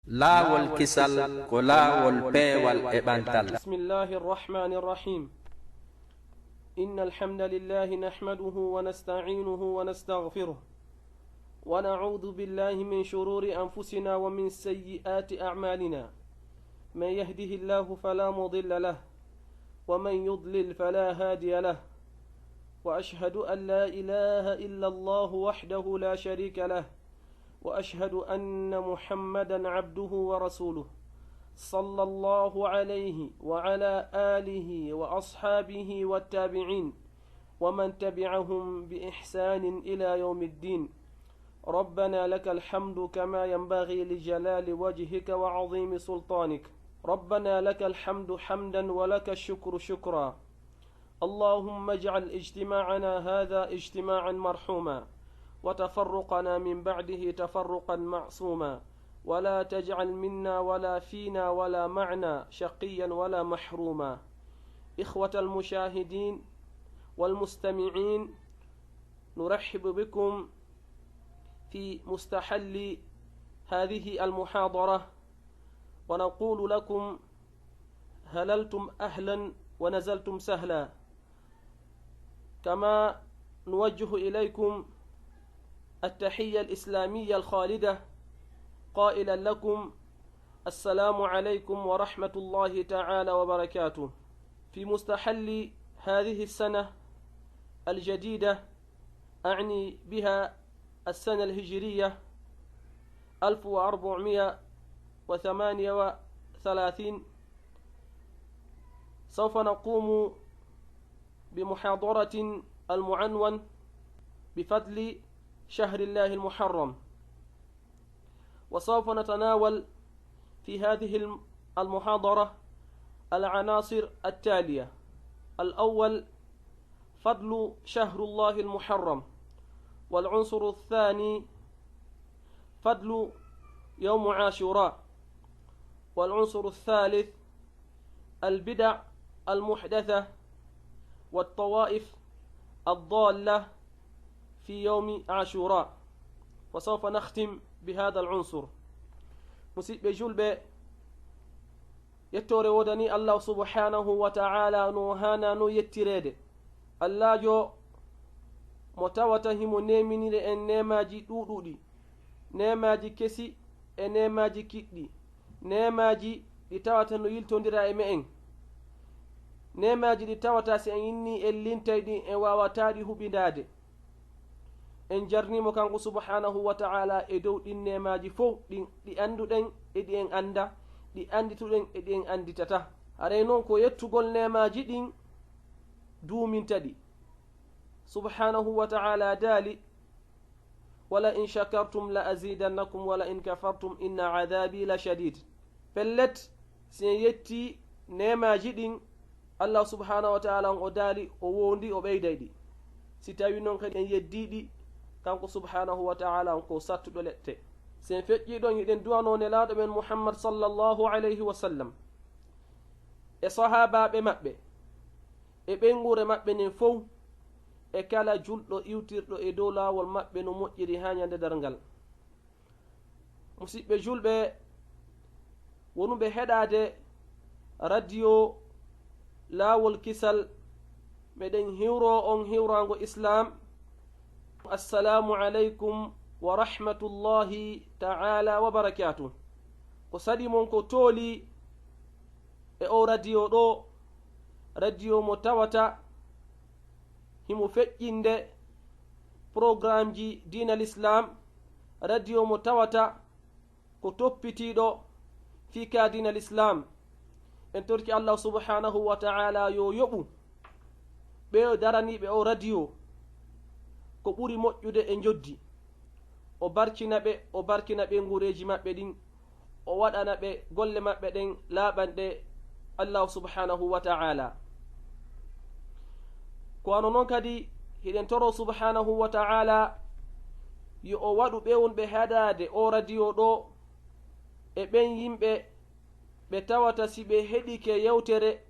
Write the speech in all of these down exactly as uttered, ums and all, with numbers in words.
Laawol kisal ko laawol peewal e ɓantal. بسم الله الرحمن الرحيم. إن الحمد لله نحمده ونستعينه ونستغفره، ونعوذ بالله من شرور أنفسنا ومن سيئات أعمالنا. من يهده الله فلا مضل له، ومن يضلل فلا هادي له. وأشهد أن لا إله إلا الله وحده لا شريك له، وأشهد أن محمدا عبده ورسوله، صلى الله عليه وعلى آله وأصحابه والتابعين ومن تبعهم بإحسان إلى يوم الدين. ربنا لك الحمد كما ينبغي لجلال وجهك وعظيم سلطانك. ربنا لك الحمد حمدا ولك الشكر شكرا. اللهم اجعل اجتماعنا هذا اجتماعا مرحوما، وتفرقنا من بعده تفرقا معصوما، ولا تجعل منا ولا فينا ولا معنا شقيا ولا محروما. إخوة المشاهدين والمستمعين، نرحب بكم في مستحل هذه المحاضرة، ونقول لكم: هللتم أهلا ونزلتم سهلا. كما نوجه إليكم التحية الإسلامية الخالدة، قائلا لكم: السلام عليكم ورحمة الله تعالى وبركاته. في مستحل هذه السنة الجديدة، أعني بها السنة الهجرية ألف وأربعمائة وثمانية وثلاثين، سوف نقوم بمحاضرة المعنون بفضل شهر الله المحرم. وسوف نتناول في هذه الم-، المحاضرة العناصر التالية: الأول، فضل شهر الله المحرم، والعنصر الثاني، فضل يوم عاشوراء، والعنصر الثالث، البدع المحدثة والطوائف الضالة في يوم عاشوراء، وسوف نختم بهذا العنصر. Musidɓe julɓe, yettoore woodanii Allaahu subhaanahu wa ta'aalaa no haanaa no yettireede. Allaajo mo tawata himo neeminiri en neemaaji ɗuuɗuɗi, neemaaji kesi e neemaaji kiɗɗi, neemaaji ɗi tawata no yiltondira e me'en, neemaaji ɗi tawata si en innii en lintay ɗin en waawataa ɗi huɓindaade. En jarnii mo kanko subhaanahu wa ta'aalaa e dow ɗin neemaaji fow, ɗin ɗi annduɗen e ɗi en anndaa, ɗi anndituɗen e ɗi en annditataa. Haray non ko yettugol neemaaji ɗin duuminta ɗi. Subhaanahu wa ta'aalaa daali: ولئن شكرتم لأزيدنكم ولئن كفرتم إن عذابي لشديد. Pellet, si en yettii neemaaji ɗin, Allaahu subhaanahu wa ta'aalaa on o daali, o woondii, o ɓeyday ɗi. Si tawii non kadi en yeddii ɗi, kanko subhaanahu wa ta'aalaa on ko sattuɗo lette. Si en feƴƴii ɗon, hiɗen du'anoo Nelaaɗo men Muhammad sallallaahu alayhi wa sallam e sahaabaaɓe maɓɓe, e ɓeynguure maɓɓe nden fow, e kala julɗo iwtirɗo e dow laawol maɓɓe no moƴƴiri haa ɲande darngal. Musiɓɓe julɓe wonuɓe heɗaade radio Laawol Kisal, meɗen hiwroo on hiwraango Islaam. Assalaamu aleykum wa rahmatullaahi ta'aalaa wa barakaatuh. Ko saɗi mon ko tooli e oo radio ɗoo, radio mo tawata himo feƴƴinde programmeji diina Lislaam, radio mo tawata ko toppitiiɗo fii ka diina Lislaam. En torki Allaahu subhaanahu wa ta'aalaa yo yoɓu ɓe daraniiɓe oo radio ko ɓuri moƴƴude e njoddi. O barkina ɓe, o barkina ɓeynguureeji maɓɓe ɗin, o waɗana ɓe golle maɓɓe ɗen laaɓanɗe Allaahu subhaanahu wa ta'aalaa. Ko wano non kadi, hiɗen toroo subhaanahu wa ta'aalaa yo o waɗu ɓe wonɓe heɗaade oo radio ɗoo e ɓen yimɓe ɓe tawata si ɓe heɗike yewtere,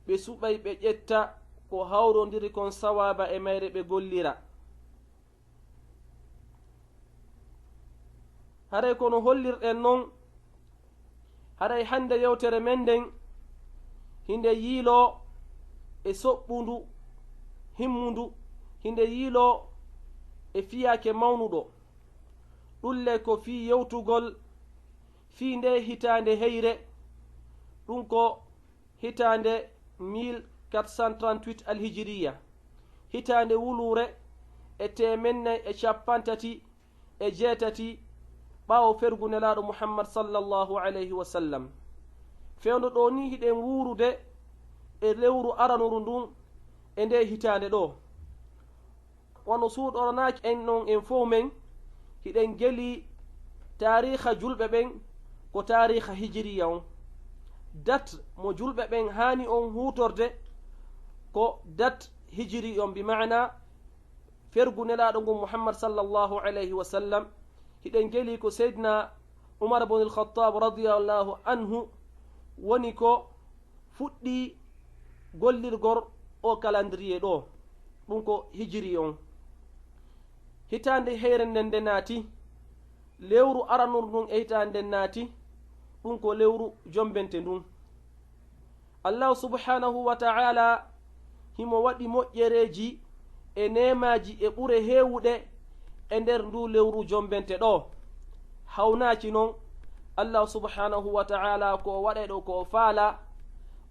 ɓe suɓay ɓe ƴetta ko hawrondiri kon sawaaba e mayre ɓe gollira. Haray ko no hollirɗen non, Haray hannde yewtere men nden, hinde yiiloo e soɓɓundu himmundu, hinde yiiloo e fiyaake mawnuɗo. Ɗun le ko fii yewtugol fii ndee hitaande heyre, ɗun ko hitaande mille quatre cent trente-huit alhijiriya, hitaande wuluure e teemen nay e cappanɗe tati e jeetati ɓaawo fergu Nelaaɗo Muhammad sallallahu alayhi wa sallam. Fewndo ɗoo nii hiɗen wuurude e lewru aranuru ndun e ndee hitaande ɗoo. Wano suuɗoranaaki en non en fow men, hiɗen gelii taariikha julɓe ɓen ko taariikha hijiriya on. Dat mo julɓe ɓen haani on huutorde ko dat hijiri on, bi maana fergu Nelaaɗo ngun Muhammad sallallahu alayhi wa sallam. Hiɗen gelii ko Seydina Umar ibn al-Khattab radiyallahu anhu woni ko fuɗɗii gollirgol oo calendrier ɗoo, ɗun ko hijiri on. Hitaande heyre nden nde naati, lewru aranuru ndun e hitaande nden naati, ɗun ko lewru jombente ndun. Allahu subhanahu wa ta'ala himo waɗi moƴƴereeji e neemaaji e ɓure heewuɗe e nder nduu lewru jombente ɗoo. Hawnaaki non, Allahu subhanahu wa ta'ala ko o waɗay ɗoo ko o faalaa,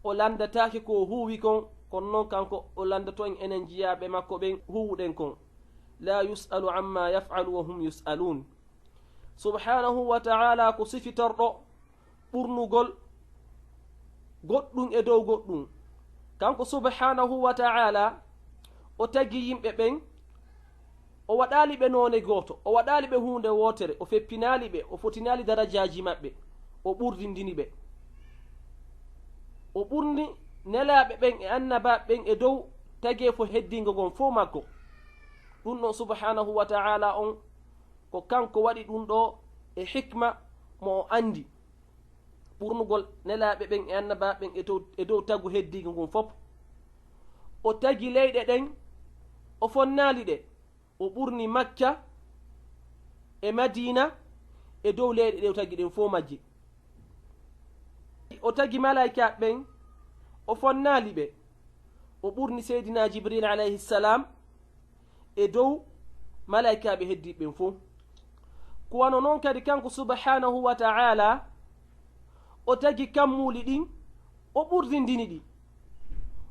o lanndataake ko o huuwi kon, kono non kanko o lanndoto en enen jiyaaɓe makko ɓen huuwuɗen kon. "Laa yus'alu amma yaf'alu wa hum yus'alun." Subhanahu wa ta'ala ko sifitorɗo ɓurnugol goɗɗun e dow goɗɗun. Kanko subhanahu wa ta'ala, o tagi yimɓe ɓen, o waɗaali ɓe noone gooto, o waɗaali ɓe huunde wootere, o feppinaali ɓe, o fotinaali darajaaji maɓɓe, o ɓurdindini ɓe. O ɓurni nelaaɓe ɓen e annabaaɓe ɓen e dow tageefo heddiingo ngon fow makko. Ɗun ɗon subhanahu wa ta'ala on, ko kanko waɗi ɗun ɗoo e hikma mo o anndi, ɓurnugol nelaaɓe ɓen e annabaaɓe ɓen e dow, e dow tagu heddiigo ngun fow. O tagi leyɗe ɗen, o fonnaali ɗe. O ɓurni Makka e Madiina e dow leyɗe ɗe o tagi ɗen fow majje. O tagi malaa'ikaaɓe ɓen, o fonnaali ɓe. O ɓurni Seydina Jibril alayhi salam e dow malaa'ikaaɓe heddiiɓe ɓen fow. Ko wano non kadi kanko subhanahu wa ta'ala, o tagi kammuuli ɗin, o ɓurdindini ɗi.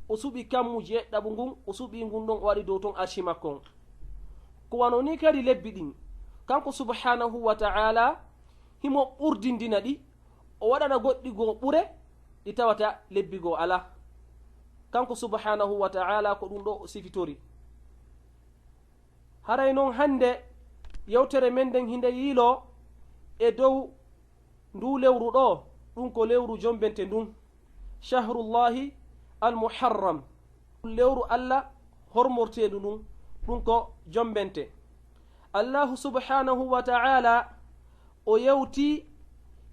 O suɓi kammu jeeɗaɓu ngun, o suɓi ngun ɗon, o waɗi dow ton arshi makko on. Ko wano nii kadi lebbi ɗin, kanko subhanahu wa ta'ala, himo ɓurdindina ɗi, o waɗana goɗɗi goo ɓure, ɗi tawata lebbi goo alaa. Kanko subhanahu wa ta'ala ko ɗun ɗoo o sifitori. Haray non hannde yewtere men nden hinde yiiloo e dow nduu lewru ɗoo, ɗun ko lewru jombente ndun. Shahrullahi al-Muharram, lewru Alla hormorteendu ndun, ɗun ko jombente. Allahu subhanahu wa ta'ala o yewtii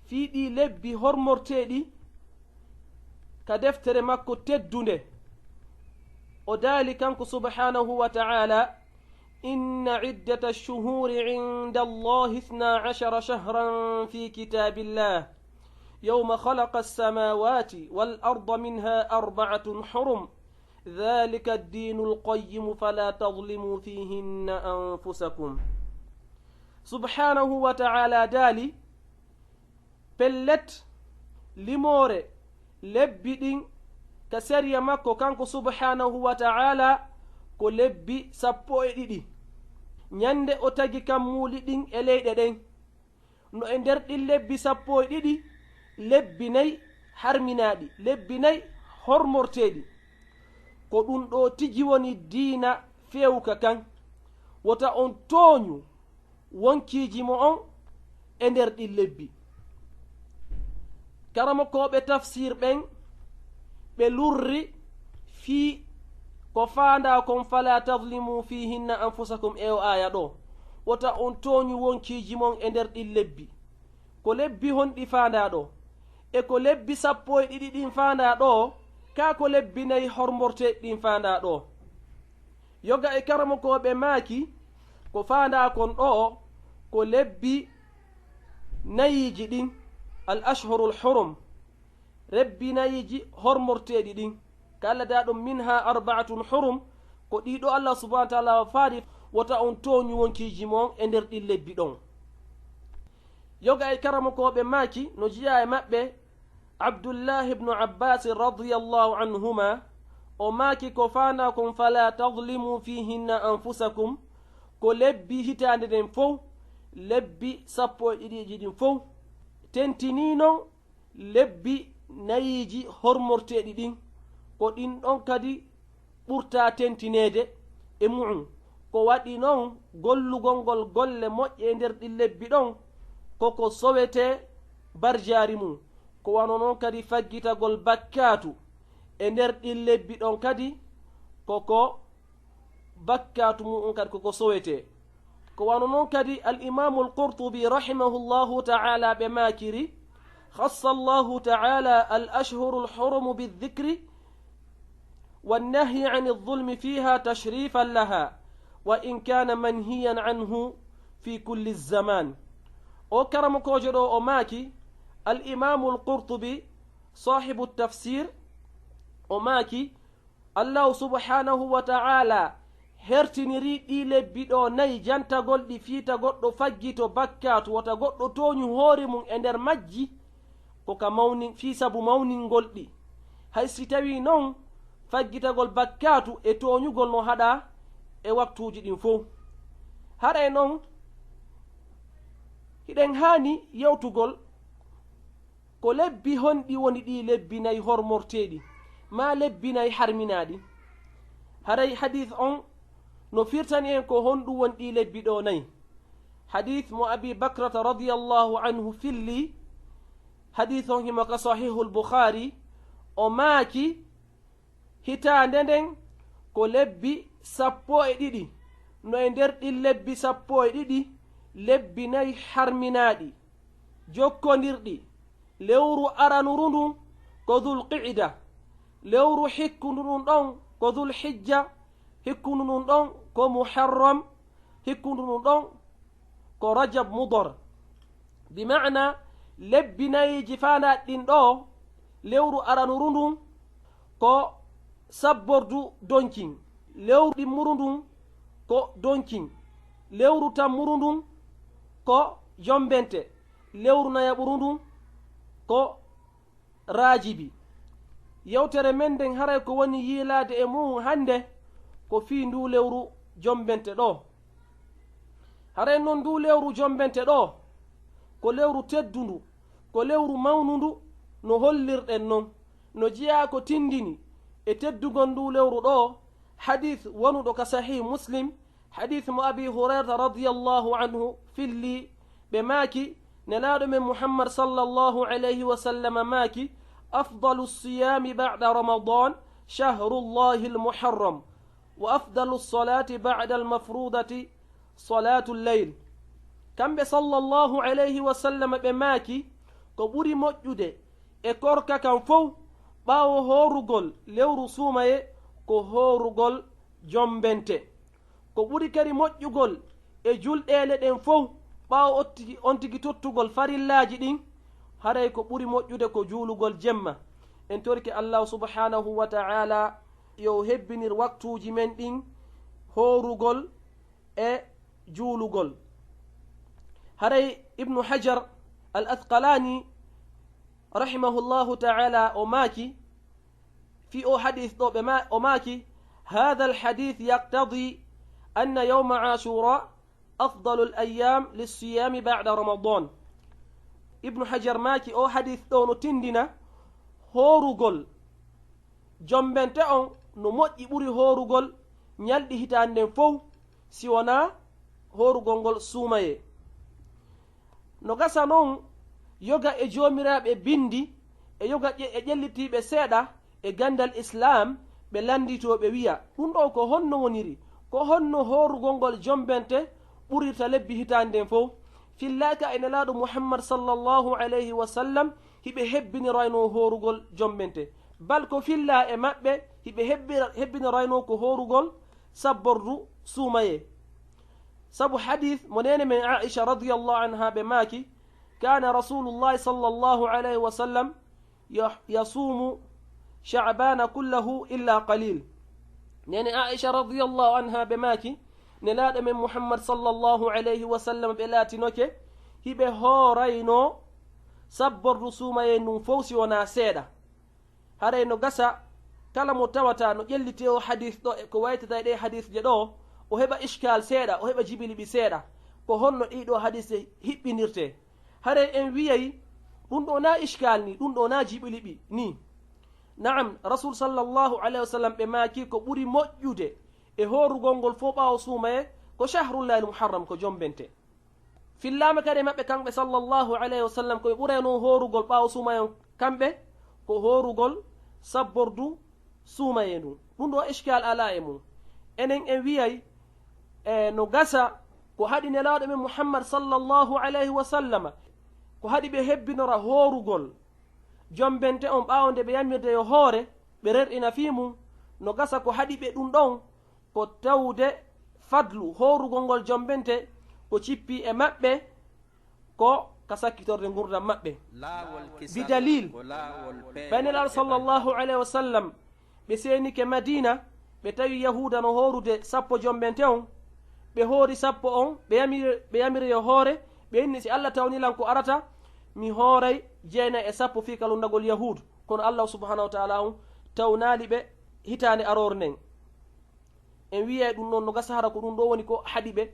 fii ɗii lebbi hormorteeɗi ka deftere makko teddunde. O daali kanko subhanahu wa ta'ala, "Inna iddata ash-shuhuri inda Allahi ithna ashara shahran fi kitabillah, yawma khalaqa as-samawati wal arda minha arba'atun hurum, dhalika ad-dinu al-qayyim, fala tadhlimu fihinna anfusakum." Subhanahu wa ta'ala daali, pellet, limoore lebbi ɗin ka sariya makko kanko subhanahu wa ta'ala ko lebbi sappo e ɗiɗi. Ñande o tagi kammuuli ɗin e leyɗe ɗen, no e nder ɗin lebbi sappo e ɗiɗi, lebbi nay harminaaɗi, lebbi nay hormorteeɗi. Ko ɗun ɗoo tigi woni diina feewuka kan. Wota on tooñu wonkiiji mo'on e nder ɗin lebbi. Karamokooɓe tafsir ɓen, ɓe lurri fii ko faandaa kon, "Fala tadhlimu fihinna anfusakum", e o aaya ɗoo. Wota on tooñu wonkiiji mon e nder ɗin lebbi. Ko lebbi honɗi faandaa ɗoo? E ko lebbi sappo e ɗiɗi ɗin faandaa ɗoo, kaa ko lebbi nay hormorteeɗi ɗin faandaa ɗoo? Yoga e karamokooɓe maaki, ko faandaa kon ɗoo, ko lebbi nayiiji ɗin. Al ashhurul hurum, lebbi nayiiji hormorteeɗi ɗin, ka Allah da ɗum, minha arba'atun hurum, ko ɗiɗo Allah subhanahu wa ta'ala faari, wota on tooñu wonkiiji mon e nder ɗin lebbi ɗon. Yoga e karamokooɓe maaki, no jeyaa e maɓɓe Abdullahi ibnu Abbas radiyallahu anhuma, o maaki ko faanaa kon, fala tadlimu fihinna anfusakum, ko lebbi hitaande nden fow, lebbi sappo e ɗiɗiiji ɗin fow, tentinii non lebbi nayiiji hormorteeɗi ɗin, ko ɗin ɗon kadi ɓurta tentineede e mu'un. Ko waɗi non, gollugol ngol golle moƴƴe e nder ɗin lebbi ɗon, ko ko sowetee barjaari mum. Ko wano non kadi faggitagol bakkaatu e nder ɗin lebbi ɗon kadi, ko ko bakkaatu mu'un kadi ko ko sowetee. Ko wano non kadi Al Imaamul Qurtubi rahimahullahu ta'ala ɓe maakiri, خص الله تعالى الأشهر الحرم بالذكر والنهي عن الظلم فيها تشريفا لها، وإن كان منهيا عنه في كل الزمان. O karamokoojo ɗo o maaki, Al Imaamul Qurtubi, saahibu tafsir, o maaki, Allahu subhanahu wa ta'ala hertinirii ɗii lebbi ɗoo nay jantagol ɗi fii ta goɗɗo faggito bakkaatu, wota goɗɗo tooñu hoore mum e nder majji, ko ka mawni-, fii sabu mawningol ɗi. Hay si tawii non faggitagol bakkaatu e tooñugol no haɗaa e waktuuji ɗin fow. Haray non, hiɗen haani yewtugol ko lebbi honɗi woni ɗii lebbi nay hormorteeɗi, maa lebbi nay harminaaɗi? Haray hadiis on no firtani en ko honɗum woni ɗii lebbi ɗoo nay. Hadiis mo Abi Bakrata radiyallahu anhu fillii, hadiis on himo ka Sahihul Bukhari, o maaki, hitaande nden ko lebbi sappo e ɗiɗi, no e nder ɗin lebbi sappo e ɗiɗi, lebbi nay harminaaɗi, jokkondirɗi. Lewru aranuru ndun ko Dhul Qi'da, lewru hikkundu ndun ɗon ko Dhul Hijja, hikkundu ndun ɗon ko Muharram, hikkundu ndun ɗon ko Rajab Mudar. Bi ma'ana, lebbi nayiiji faanaaɗi ɗin ɗoo, lewru aranuru ndun ko sabbordu donkin, lewru ɗimmuru ndun ko donkin, lewru tammuru ndun ko jombente, lewru nayaɓuru ndun ko raajibi. Yewtere men nden haray ko woni yiilaade e mu'un hannde ko fii nduu lewru jombente ɗoo. Haray non nduu lewru jombente ɗoo ko lewru teddundu, ko lewru mawnundu no hollirɗen non. No jeyaa ko tindini e teddugol nduu lewru ɗoo, hadiis wonuɗo ka Sahih Muslim, hadiis mo Abi Hurayrata radiyallahu anhu fillii, ɓe maaki, Nelaaɗo men Muhammad sallallahu alayhi wa sallam maaki, أفضل الصيام بعد رمضان شهر الله المحرم، وأفضل الصلاة بعد المفروضة صلاة الليل. Kamɓe sallallahu alayhi wa sallam ɓe maaki, ko ɓuri moƴƴude e korka kan fow, ɓaawo hoorugol lewru suumaye, ko hoorugol jombente. Ko ɓuri kadi moƴƴugol e julɗeele ɗen fow, ɓaawo on tigi, on tigi tottugol farillaaji ɗin, haray ko ɓuri moƴƴude ko juulugol jemma. En torike Allaahu subhaanahu wa ta'aalaa yo o hebbinir waktuuji men ɗin hoorugol e juulugol. Haray Ibnu Hajar al-Asqalaani rahimahullahu ta'aalaa o maaki, fii oo hadiis ɗoo ɓe ma-, o maaki, هذا الحديث يقتضي أن يوم عاشوراء أفضل الأيام للصيام بعد رمضان. Ibnu Hajar maaki, oo hadiis ɗoo no tindina hoorugol jombente on no moƴƴi ɓuri hoorugol ñalɗi hitaande nden fow, si wonaa hoorugol ngol suumayee. No gasa non, yoga e joomiraaɓe bindi, e yoga ƴe-, e ƴellitiiɓe seeɗa e ganndal Islaam, ɓe lannditoo, ɓe wi'a, ɗun ɗoo ko honno woniri? Ko honno hoorugol ngol jombente ɓurirta lebbi hitaande nden fow? Fillaaka e Nelaaɗo Muhammad sallallahu alayhi wa sallam, hiɓe hebbiniraynoo hoorugol jombente. Bal ko fillaa e maɓɓe, hiɓe hebbira-, hebbiniraynoo ko hoorugol sabbordu suumayee. Sabu hadiis mo neene men Aisha radiyallahu anha ɓe maaki, كان رسول الله صلى الله عليه وسلم يح-، يصوم شعبان كله إلا قليل. Nene Aisha radiyallahu anha ɓe maaki, Nelaaɗo men Muhammad sallallahu alayhi wa sallam ɓe laatinoke, hiɓe hoorayno sabbordu suumayee ndun fow si wonaa seeɗa. Haray no gasa, kala mo tawata no ƴellitee oo hadiis ɗoo e ko waytata e ɗee hadiisje ɗoo, o heɓa ishkaal seeɗa, o heɓa jiɓiliɓi seeɗa. Ko honno ɗii ɗoo hadiisje hiɓɓindirtee? Haray en wi'ay, ɗun ɗoo naa ishkaal nii, ɗun ɗoo naa jiɓiliɓi nii. Na'am, Rasuul sallallahu alayhi wa sallam ɓe maaki ko ɓuri moƴƴude e hoorugol ngol fow ɓaawo suumayee, ko shahrullahil muharram, ko jombente. Fillaama kadi e maɓɓe kamɓe sallallahu alayhi wa sallam, ko ɓe ɓurayno hoorugol ɓaawo suumayee on kamɓe, ko hoorugol sabbordu suumayee ndun. Ɗun ɗoo ishkaal alaa e mun. Enen en wi'ay, e, no gasa ko haɗi Nelaaɗo men Muhammad sallallahu alayhi wa sallama, ko haɗi ɓe hebbinora hoorugol jombente on ɓaawo nde ɓe yamirde yo hoore, ɓe rerɗina fii mun, no gasa ko haɗi ɓe ɗun ɗon, ko tawde fadlu hoorugol ngol jombente ko cippii e maɓɓe, ko ka sakkitorde ngurndan maɓɓe. Bi dalil, ɓay Nelaaɗo sallallahu alayhi wa sallam, ɓe seenike Madiina, ɓe tawi Yahuuda no hoorude sappo jombente on, ɓe hoori sappo on, ɓe yamiri, ɓe yamiri yo hoore, ɓe inni, "Si Alla tawni lan ko arata, mi hooray jeenay e sappo fii ka lunndagol Yahuudu." Kono Alla subhanahu wa ta'ala on tawnaali ɓe hitaande aroore nden. En wi'ay ɗun non no gasa hara ko ɗun ɗoo woni ko haɗi ɓe.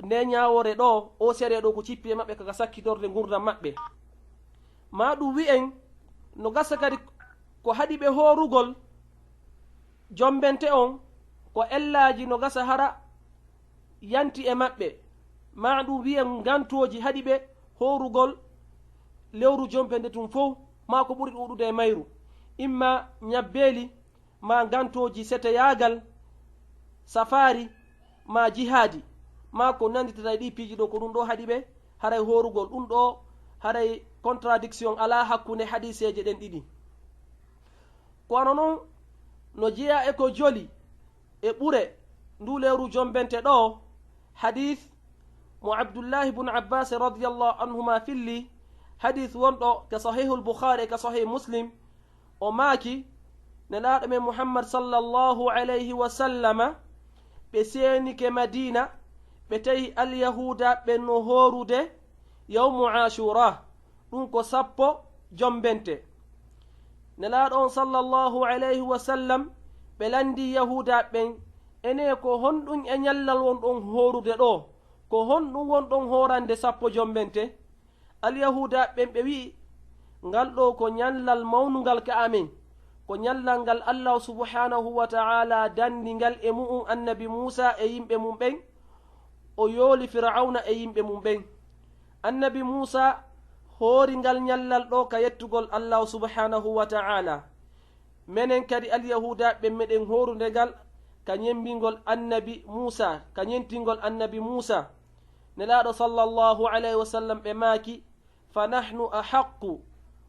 Nde ñaawoore ɗoo, oo sere ɗoo ko cippi e maɓɓe ka sakkitorde ngurndan maɓɓe. Maa ɗun wi'en no gasa kadi ko haɗi ɓe hoorugol jombente on, ko ellaaji no gasa hara yanti e maɓɓe. Maa ɗun wi'en ngantooji haɗi ɓe hoorugol lewru jombente tun fow, maa ko ɓuri ɗuuɗude e mayru. Imma ñabbeeli, maa ngantooji seteyaagal, safaari, maa jihaadi, maa ko nannditata e ɗii piiji ɗoo, ko ɗun ɗoo haɗi ɓe haray hoorugol. Ɗun ɗoo haray contradiction alaa hakkunde hadiiseeje ɗen ɗiɗi. Ko wano non no jeyaa e ko joli e ɓure nduu lewru jombente ɗoo, hadiis mo Abdullaahi bun Abbaas radiyallaahu anhumaa filli, hadiis wonɗo ka Sahiihul Bukhaari e ka Sahiih Muslim, o maaki, Nelaaɗo men Muhammad sallallaahu alayhi wa sallama, ɓe seenike Madiina, ɓe tawi Alyahuuda ɓen no hoorude yawmu Aashuuraa, ɗun ko sappo jombente. Nelaaɗo on sallallaahu alayhi wa sallam, ɓe lanndii Yahuuda ɓen, enee, ko honɗun e ñallal wonɗon hoorude ɗoo? Ko honɗun wonɗon hoorande sappo jombente? Alyahuuda ɓen ɓe wi'i, ngal ɗoo ko ñallal mawnungal ka amen, ko ñallal ngal Allaahu subhaanahu wa ta'aalaa danndi ngal e mu'un Annabi Muusaa e yimɓe mun ɓen, o yooli Fir'awna e yimɓe mun ɓen. Annabi Muusaa hoori ngal ñallal ɗoo ka yettugol Allaahu subhaanahu wa ta'aalaa. Menen kadi Alyahuuda ɓen meɗen hoorude ngal ka ñembingol Annabi Muusaa, ka ñentingol Annabi Muusaa. Nelaaɗo sallallaahu alayhi wa sallam ɓe maaki, "Fa nahnu ahaqqu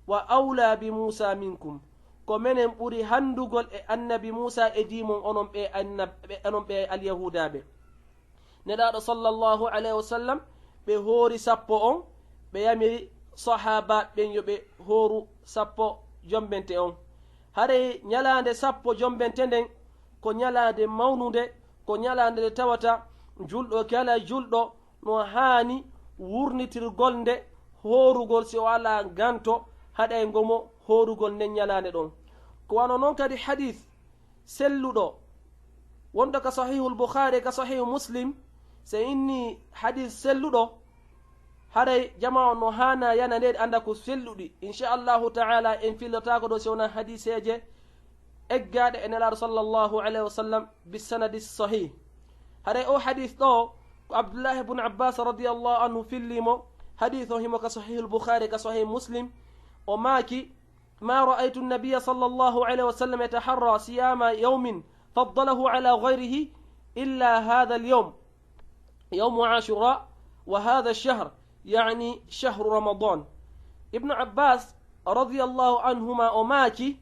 wa awlaa bi Muusaa minkum." Ko menen ɓuri hanndugol e Annabi Muusaa e dii mon onon ɓee annab-, ɓe, onon ɓee Alyahuudaaɓe. Nelaaɗo sallallaahu alayhi wa sallam, ɓe hoori sappo on, ɓe yamiri sahaabaaɓe ɓen yo ɓe hooru sappo jombente on. Haray ñalaande sappo jombente nden ko ñalaande mawnunde, ko ñalaande nde tawata julɗo kala julɗo no haani wurnitirgol nde hoorugol si o alaa nganto haɗayngo mo hoorugol nden ñalaande ɗon. Ko wano non kadi hadiis selluɗo wonɗo ka Sahihul Bukhaari, ka Sahihu Muslim, si inni hadiis selluɗo, haray jamaa on no haana yana nde annda ko selluɗi. Insha Allahu ta'ala en fillotaako ɗo si wonaa hadiiseeje eggaaɗe e Nelaaɗo sallallahu alayhi wa sallam bi sanadi sahih. Haray o hadiis ɗo ko Abdullahi ibn Abbas radiyallahu anhu filli mo, hadiis on himo ka Sahihul Bukhaari, ka Sahih Muslim, o maaki, ما رأيت النبي صلى الله عليه وسلم يتحرى صيام يوم فضله على غيره إلا هذا اليوم، يوم عاشوراء، وهذا الشهر، يعني شهر رمضان. Ibnu Abbas radiyallahu anhuma o maaki,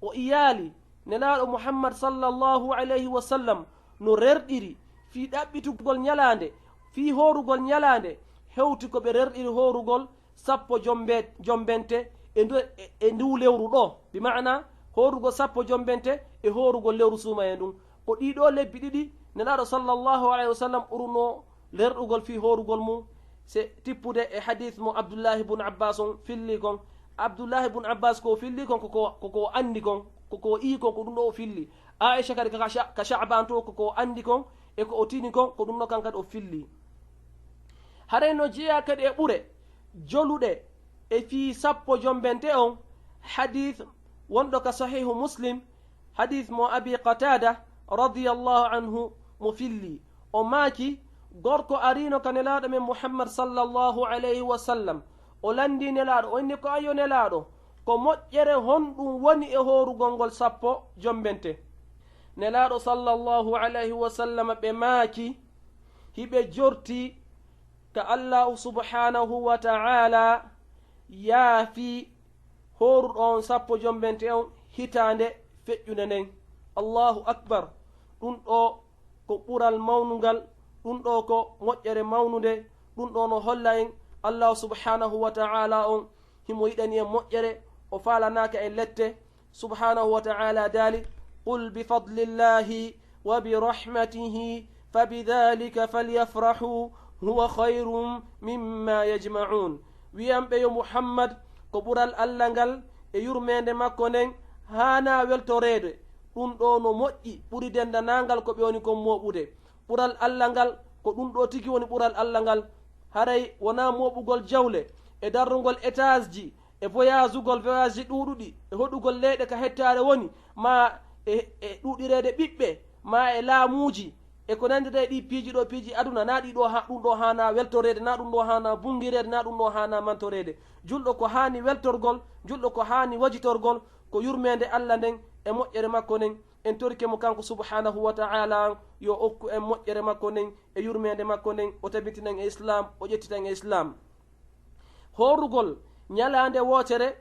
o yiyaali Nelaaɗo Muhammad sallallahu alayhi wa sallam no rerɗiri fii ɗaɓɓitugol ñalaande, fii hoorugol ñalaande, hewti ko ɓe rerɗiri hoorugol sappo jombe-, jombente e ndu, e, e ndu lewru ɗoo, bi maana hoorugol sappo jombente e hoorugol lewru suumayee ndun. Ko ɗii ɗoo lebbi ɗiɗi Nelaaɗo sallallahu alayhi wa sallam ɓurunoo rerɗugol fii hoorugol mun, se tippude e hadiis mo Abdullahi bun Abbas on filli kon. Abdullahi bun Abbas ko o filli kon, ko ko, ko ko o anndi kon, ko ko o yi'i kon, ko ɗun ɗoo o filli. Aisha kadi ka Sha-, ka Sha'ban to, ko ko o anndi kon, e ko o tini kon, ko ɗun ɗoo kan kadi o filli. Haray no jeyaa kadi e ɓure joluɗe e fii sappo jombente on, hadiis wonɗo ka Sahiihu Muslim, hadiis mo Abi Qataada radiyallahu anhu mo filli. O maaki, gorko ariino ka Nelaaɗo men Muhammad sallallahu alayhi wa sallam. O lanndii Nelaaɗo, o inni ko, "Ayyo Nelaaɗo, ko moƴƴere honɗun woni e hoorugol ngol sappo jombente?" Nelaaɗo sallallahu alayhi wa sallam ɓe maaki, hiɓe jorti ka Allaahu subhaanahu wa ta'aalaa yaafi hooruɗo on sappo jombente on hitaande feƴƴunde nden. Allaahu akbar! Ɗun ɗoo ko ɓural mawnungal, ɗun ɗoo ko moƴƴere mawnunde, ɗun ɗoo no holla en Allaahu subhaanahu wa ta'aalaa on himo yiɗani en moƴƴere, o faalanaaka en lette, subhaanahu wa ta'aalaa daali, "Qul bi fadlillahi wa bi rahmatihi fa bi dhalika falyafrahu huwa khayrun mimma yajma'un." Wi'an ɓe yo Muhammad, ko ɓural Alla ngal e yurmeende makko nden haanaa weltoreede, ɗun ɗoo no moƴƴi ɓuri dendanaangal ko ɓe woni kon mooɓude. Ɓural Alla ngal, ko ɗun ɗoo tigi woni ɓural Alla ngal. Haray wonaa mooɓugol jawle, e darrugol etaasji, e voyaasugol voyaasji ɗuuɗuɗi, e hoɗugol leyɗe ka hettaare woni, maa e, e ɗuuɗireede ɓiɓɓe, maa e laamuuji, e ko nandiri e ɗii piiji ɗoo, piiji aduna, naa ɗii ɗoo ha-, ɗun ɗoo haanaa weltoreede, naa ɗun ɗoo haanaa bunngireede, naa ɗun ɗoo haanaa mantoreede. Julɗo ko haani weltorgol, julɗo ko haani wajitorgol, ko yurmeende Alla nden e moƴƴere makko nden. En torike mo kanko subhaanahu wa ta'aalaa, yo okku en moƴƴere makko nden e yurmeende makko nden, o tabitina en e Islaam, o ƴettita en e Islaam. Hoorugol ɲalaande wootere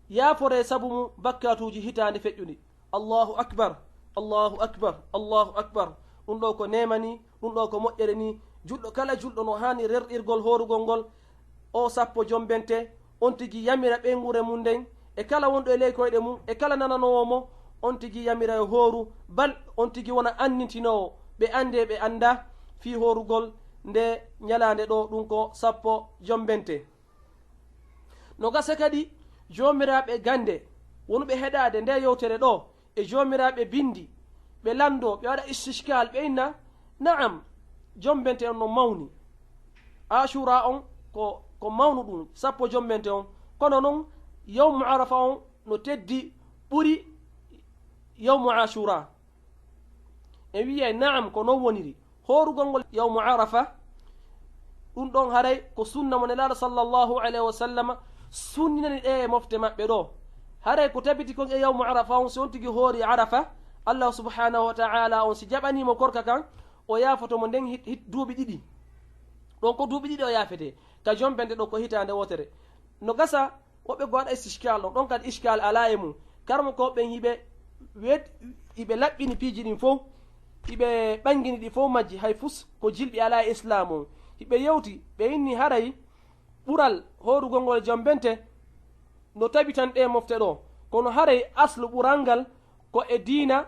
yaaforee sabu mun bakkaatuuji hitaande feƴƴundi. Allaahu akbar, Allaahu akbar, Allaahu akbar. Ɗun ɗoo ko neema nii, ɗun ɗoo ko moƴƴere nii. Julɗo, kala julɗo no haani rerɗirgol hoorugol ngol, o sappo jombente, on tigi yamira ɓeynguure mun nden, e kala wonɗo e ley koyɗe mun, e kala nananoowo mo, on tigi yamira yo hooru, bal on tigi wona annintinoowo, ɓe anndee ɓe anndaa, fii hoorugol nde ɲalaande ɗoo, ɗun ko sappo jombente. No gasa kadi, joomiraaɓe gannde wonuɓe heɗaade nde yewtere ɗoo, e joomiraaɓe binndi, ɓe lanndoo, ɓe waɗa istishkaal, ɓe inna, na'am, jombente on no mawni. Aashuuraa on ko, ko mawnu ɗun, sappo jombente on. Kono non, yawmu Arafa on no teddi ɓuri yawmu Aashuuraa. En wi'ay, na'am, ko non woniri. Hoorugol ngol yawmu Arafa, ɗun ɗon haray ko sunna mo Nelaaɗo sallallahu alayhi wa sallam sunninani ɗee e mofte maɓɓe ɗoo. Haray ko tabiti kon e yawmu Arafa on, si on tigi hoori Arafa, Allah subhanahu wa ta'ala on si jaɓanii mo korka kan, o yaafoto mo nden hit-, hit-, duuɓi ɗiɗi. Ɗon ko duuɓi ɗiɗi o yaafetee. Ka jombente ɗoo ko hitaande wootere. No gasa, woɓɓe goo waɗa istishkal ɗon, ɗon kadi ishkal alaa e mum. Karamokooɓe ɓen hiɓe wet-, hiɓe laɓɓini piiji ɗin fow, hiɓe ɓangini ɗi fow majji, hay fus ko jilɓi alaa e Islaam on. Hiɓe yewti, ɓe inni haray ɓural hoorugol ngol jombente no tabitan ɗee mofte ɗoo. Kono haray aslu ɓural ngal ko e diina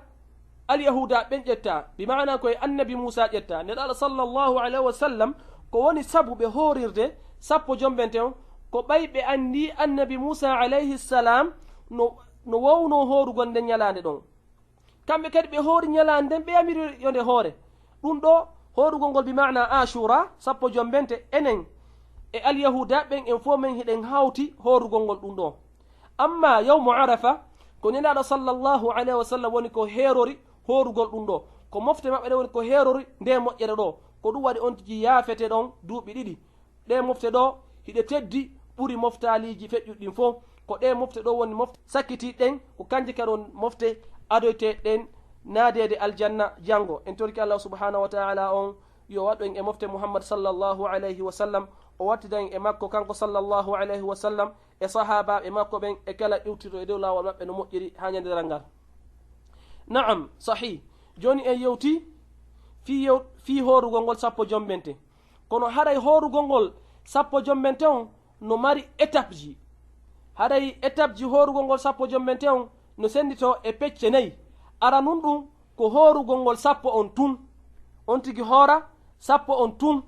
Alyahuuda ɓen ƴetta, bi maana ko e Annabi Muusaa ƴetta. Nelaaɗo sallallahu alayhi wa sallam, ko woni sabu ɓe hoorirde sappo jombente on, ko ɓay ɓe anndii Annabi Muusaa alayhi salaam no, no woownoo hoorugol nden ɲalaande ɗon. Kamɓe kadi ɓe hoori ɲalaande nden, ɓe yamiri yo nde hoore. Ɗun ɗoo, hoorugol ngol bi maana Aashuura, sappo jombente, enen e Alyahuuda ɓen, en fow men hiɗen hawti hoorugol ngol ɗun ɗoo. Amma yawmu Arafa, ko Nelaaɗo sallallahu alayhi wa sallam woni ko heerori hoorugol ɗun ɗoo. Ko mofte maɓɓe ɗen woni ko heerori ndee moƴƴere ɗoo. Ko ɗun waɗi on tigi yaafete ɗon duuɓi ɗiɗi. Ɗee mofte ɗoo hiɗe teddi ɓuri moftaaliiji feƴƴuɗi ɗin fow. Ko ɗee mofte ɗoo woni mofte sakkitiiɗe ɗen, ko kanje kadi woni mofte adoyteeɗe ɗen naadeede aljanna janngo. En torike Allah subhanahu wa ta'ala on yo waɗu en e mofte Muhammad sallallahu alayhi wa sallam, o wattida en e makko kanko sallallahu alayhi wa sallam, e sahaabaaɓe makko ɓen, e kala iwtirɗo e dow laawol maɓɓe no moƴƴiri haa ɲande daral ngal. Na'am, sahih. Jooni en yewti fii yew-, fii hoorugol ngol sappo jombente. Kono haray hoorugol ngol sappo jombente on, no mari étapeji. Haray étapeji hoorugol ngol sappo jombente on no sennditoo e pecce nayi. Aranun ɗun ko hoorugol ngol sappo on tun. On tigi hoora sappo on tun.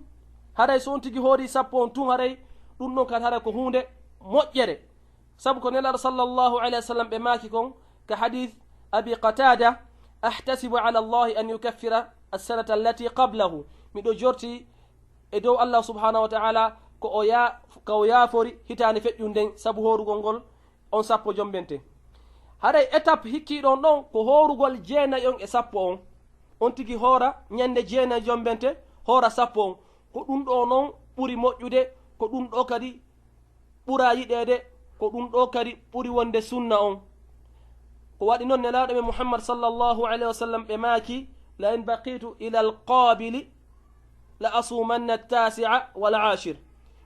Haray so on tigi hoori sappo on tun, haray ɗun ɗon kadi haray ko huunde moƴƴere. Sabu ko Nelaaɗo sallallahu alayhi wa sallam ɓe maaki kon ka hadiis Abi Qataada, "Ahtasibu ala Allahi an yukaffira as-sanata allati qablahu." Miɗo jorti e dow Allah subhanahu wa ta'ala ko o ya-, ka o yaafori hitaande feƴƴunde nden sabu hoorugol ngol on sappo jombente. Haray étape hikkiiɗo on ɗon ko hoorugol jeenay on e sappo on. On tigi hoora ñande jeenay jombente, hoora sappo on. Ko ɗun ɗoo non ɓuri moƴƴude, ko ɗun ɗoo kadi ɓura yiɗeede, ko ɗun ɗoo kadi ɓuri wonde sunna on. Ko waɗi non Nelaaɗo men Muhammad sallallahu alayhi wa sallam ɓe maaki, "La in baqitu ila al-qaabili la asuumanna at-taasi'a wal aashir."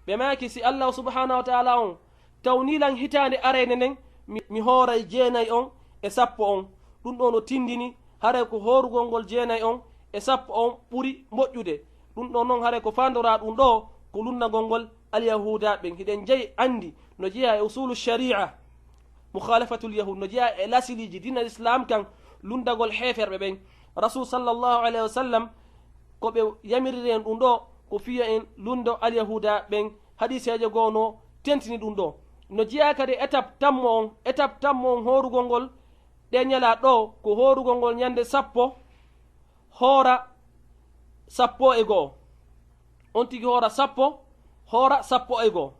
Ɓe maaki, "Si Allah subhanahu wa ta'ala on tawnii lan hitaande arayne nden, mi, mi hooray jeenay on e sappo on." Ɗun ɗoo no tindini haray ko hoorugol ngol jeenay on e sappo on ɓuri moƴƴude. Ɗun ɗoo non haray ko faandoraa ɗun ɗoo ko lunndagol ngol alyahuuda ɓen. Hiɗen jeyi anndi no jeyaa e usulu shari'a, mukhalafatul yahud, no jeyaa e lasiliiji diina Islam kan lunndagol heeferɓe ɓen. Rasul sallallahu alayhi wa sallam ko ɓe yamiriri en ɗun ɗoo ko fii yo en lunndo alyahuuda ɓen. Hadiiseeje goo no tentini ɗun ɗoo. No jeyaa kadi étape tammo on, étape tammo on hoorugol ngol ɗee ñalaa ɗoo ko hoorugol ngol ñande sappo, hoora sappo e go'o. On tigi hoora sappo, hoora sappo e go'o.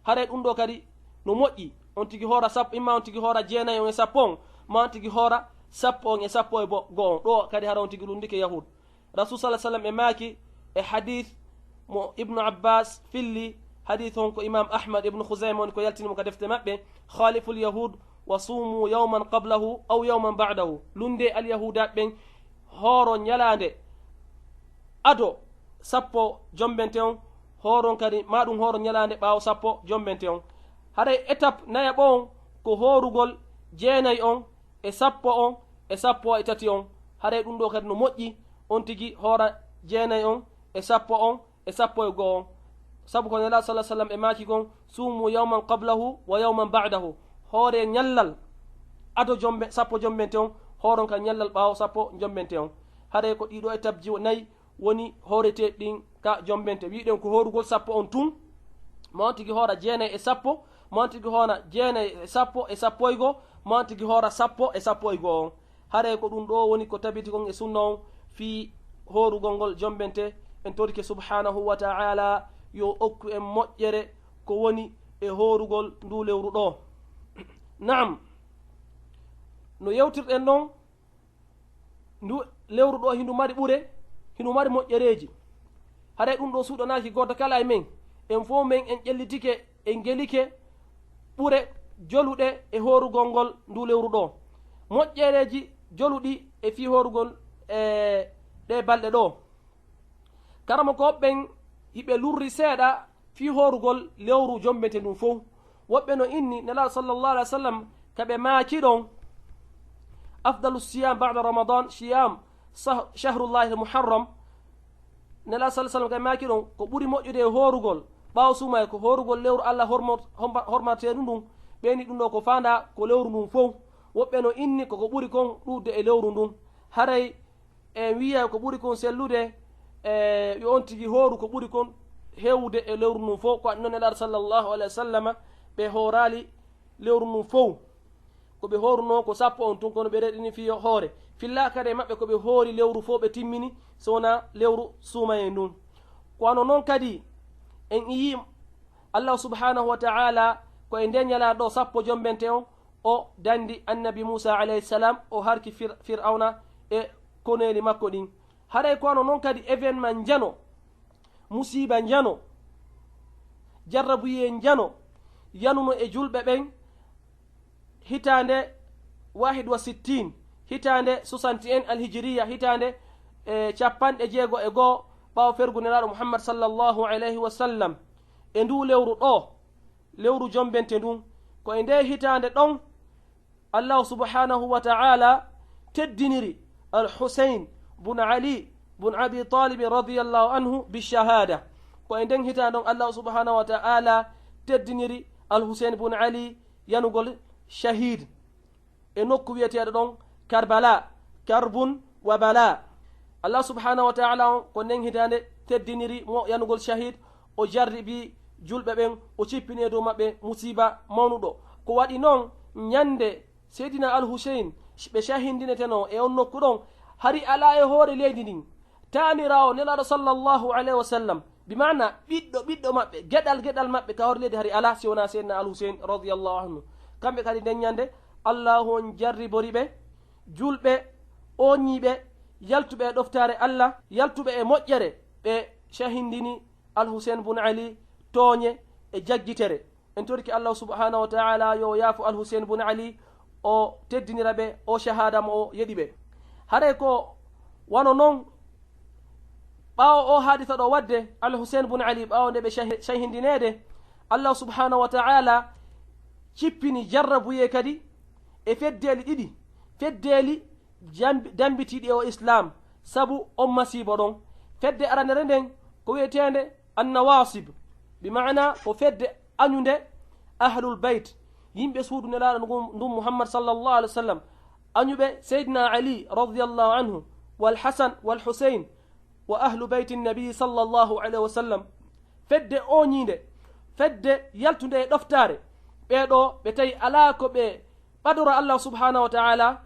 Haray ɗun ɗoo kadi no moƴƴi. On tigi hoora sappo, imma on tigi hoora jeenay on e sappo on, ma on tigi hoora sappo on e sappo e bo-, go'o on. Ɗoo kadi hara on tigi lunndike Yahud. Rasul sallallahu alayhi wa sallam ɓe maaki e hadiis mo Ibnu Abbas filli, hadiis on ko Imaam Ahmad, Ibnu Khuzayma woni ko yaltini mo ka defte maɓɓe, "Khaaliful yahud wa suumu yawman qablahu aw yawman ba'dahu." Lunndee alyahuuda ɓen, hooro ñalaande ado sappo jombente on, hooron kadi, maa ɗun hooro ñalaande ɓaawo sappo jombente on. Haray étape nayaɓo on ko hoorugol jeenay on e sappo on e sappo e tati on. Haray ɗun ɗoo kadi no moƴƴi, on tigi hoora jeenay on e sappo on e sappo e go'o on. Sabu ko Nelaaɗo sallallahu alayhi wa sallam ɓe maaki kon, "Suumu yawman qablahu wa yawman ba'dahu." Hooree ñallal ado jombe-, sappo jombente on, hooron ka ñallal ɓaawo sappo jombente on. Haray ko ɗii ɗoo étapeji nayi woni hooretee ɗin ka jombente. Wi'ɗen ko hoorugol sappo on tun, ma on tigi hoora jeenay e sappo, ma on tigi hoora jeenay e sappo e sappo e go'o, ma on tigi hoora sappo e sappo e go'o on. Haray ko ɗun ɗoo woni ko tabiti kon e sunna on fii hoorugol ngol jombente. En torike subhanahu wa ta'ala yo okku en moƴƴere ko woni e hoorugol nduu lewru ɗoo. Naam, no yewtirɗen non, ndu lewru ɗoo hindu mari ɓure, hindu mari moƴƴereeji. Haray ɗun ɗoo suuɗanaaki gooto kala e men. En fow men en ƴellitike, en gelike ɓure joluɗe e hoorugol ngol ndu lewru ɗoo. Moƴƴereeji joluɗi e fii hoorugol e ɗee balɗe ɗoo. Karamokooɓe ɓen hiɓe lurri seeɗa fii hoorugol lewru jombete ndun fow. Woɓɓe no inni Nelaaɗo sallallahu alayhi wa sallam ka ɓe maaki ɗon, "Afdalu siyam ba'da Ramadan siyam sah-, shahrullahi al-Muharram." Nelaaɗo sallallahu alayhi wa sallam ka ɓe maaki ɗon, ko ɓuri moƴƴude e hoorugol ɓaawo suumaye ko hoorugol lewru Allah hormo-, homba-, hormateeɗu ndun. Ɓe inni ɗun ɗoo ko faandaa ko lewru ndun fow. Woɓɓe no inni ko ko ɓuri kon ɗuuɗude e lewru ndun. Haray en wi'ay ko ɓuri kon sellude, e, yo on tigi hooru ko ɓuri kon heewude e lewru ndun fow. Ko waɗi non Nelaaɗo sallallahu alayhi wa sallama, ɓe hooraali lewru ndun fow. Ko ɓe hoorunoo ko sappo on tun, kono ɓe reɗini fii yo hoore. Fillaa kadi e maɓɓe ko ɓe hoori lewru fow, ɓe timmini, so wonaa lewru suumayee ndun. Ko wano non kadi, en yi'ii Allahu subhanahu wa ta'ala ko e nden ñalaande ɗoo sappo jombente on, o dandi annabi Muusaa alayhi salam, o harki Fir-, Fir'awna e koneeli makko ɗin. Haray ko wano non kadi événement njano, musiiba njano, jarrabuyee njano, yanuno e julɓe ɓen hitaande wahid wa sittin, hitaande soixante et un alhijiriya, hitaande, e, capanɗe jeego e go'o ɓaawo fergu Nelaaɗo Muhammad sallallahu alayhi wa sallam. E nduu lewru ɗoo, lewru jombente ndun, ko e ndee hitaande ɗon, Allahu subhanahu wa ta'ala teddiniri Al-Husayn bun Ali bun Abi Talib radiyallahu anhu bi shahada. Ko e nden hitaande ɗon Allahu subhanahu wa ta'ala teddiniri Al Huseyn bun Ali yanugol shahid e nokku wi'eteeɗo ɗon Karbala, Karbun wa Bala. Allah subhanahu wa ta'ala on ko nden hitaande teddiniri mo yanugol shahid, o jarribi julɓe ɓen, o cippini e dow maɓɓe musiiba mawnuɗo. Ko waɗi non ñande Seydina Al Huseyn ɓe shahindineteno e on nokku ɗon, hari alaa e hoore leydi ndin taaniraawo Nelaaɗo sallallahu alayhi wa sallam, bi maana ɓiɗɗo ɓiɗɗo maɓɓe, geɗal geɗal maɓɓe ka hoore leydi hari alaa si wonaa Seydina Al Huseyn radiyallahu anhu. Kamɓe kadi nden ñande Allahu on jarribori ɓe, julɓe, ooñiiɓe, yaltuɓe e ɗoftaare Allah, yaltuɓe e moƴƴere, ɓe shahindini Al Huseyn bun Ali tooñe e jaggitere. En torike Allah subhanahu wa ta'ala yo o yaafo Al Huseyn bun Ali, o teddinira ɓe o shahaada mo o yeɗi ɓe. Haray ko wano non, ɓaawo o haadisa ɗo waɗde, Al Huseyn bun Ali, ɓaawo nde ɓe shahi-, shahindineede, Allah subhanahu wa ta'ala cippini jarrabuyee kadi e feddeeli ɗiɗi, feddeeli jambi-, dambitiiɗi o Islaam, sabu on masiibo ɗon. Fedde aranere nden ko wi'eteende An-Nawaasib, bi maana ko fedde añunde Ahlul Bayt, yimɓe suudu Nelaaɗo ngun, ndun Muhammad sallallahu alaihi wa sallam, añuɓe Seydina Ali radiyallahu anhu, wal Hasan wal Huseyn, wa ahlu bayti Nabi sallallahu alaihi wa sallam. Fedde ooñiinde, fedde yaltunde e ɗoftaare, ɓee ɗoo ɓe tawi alaa ko ɓe ɓadora Allah subhanahu wa ta'ala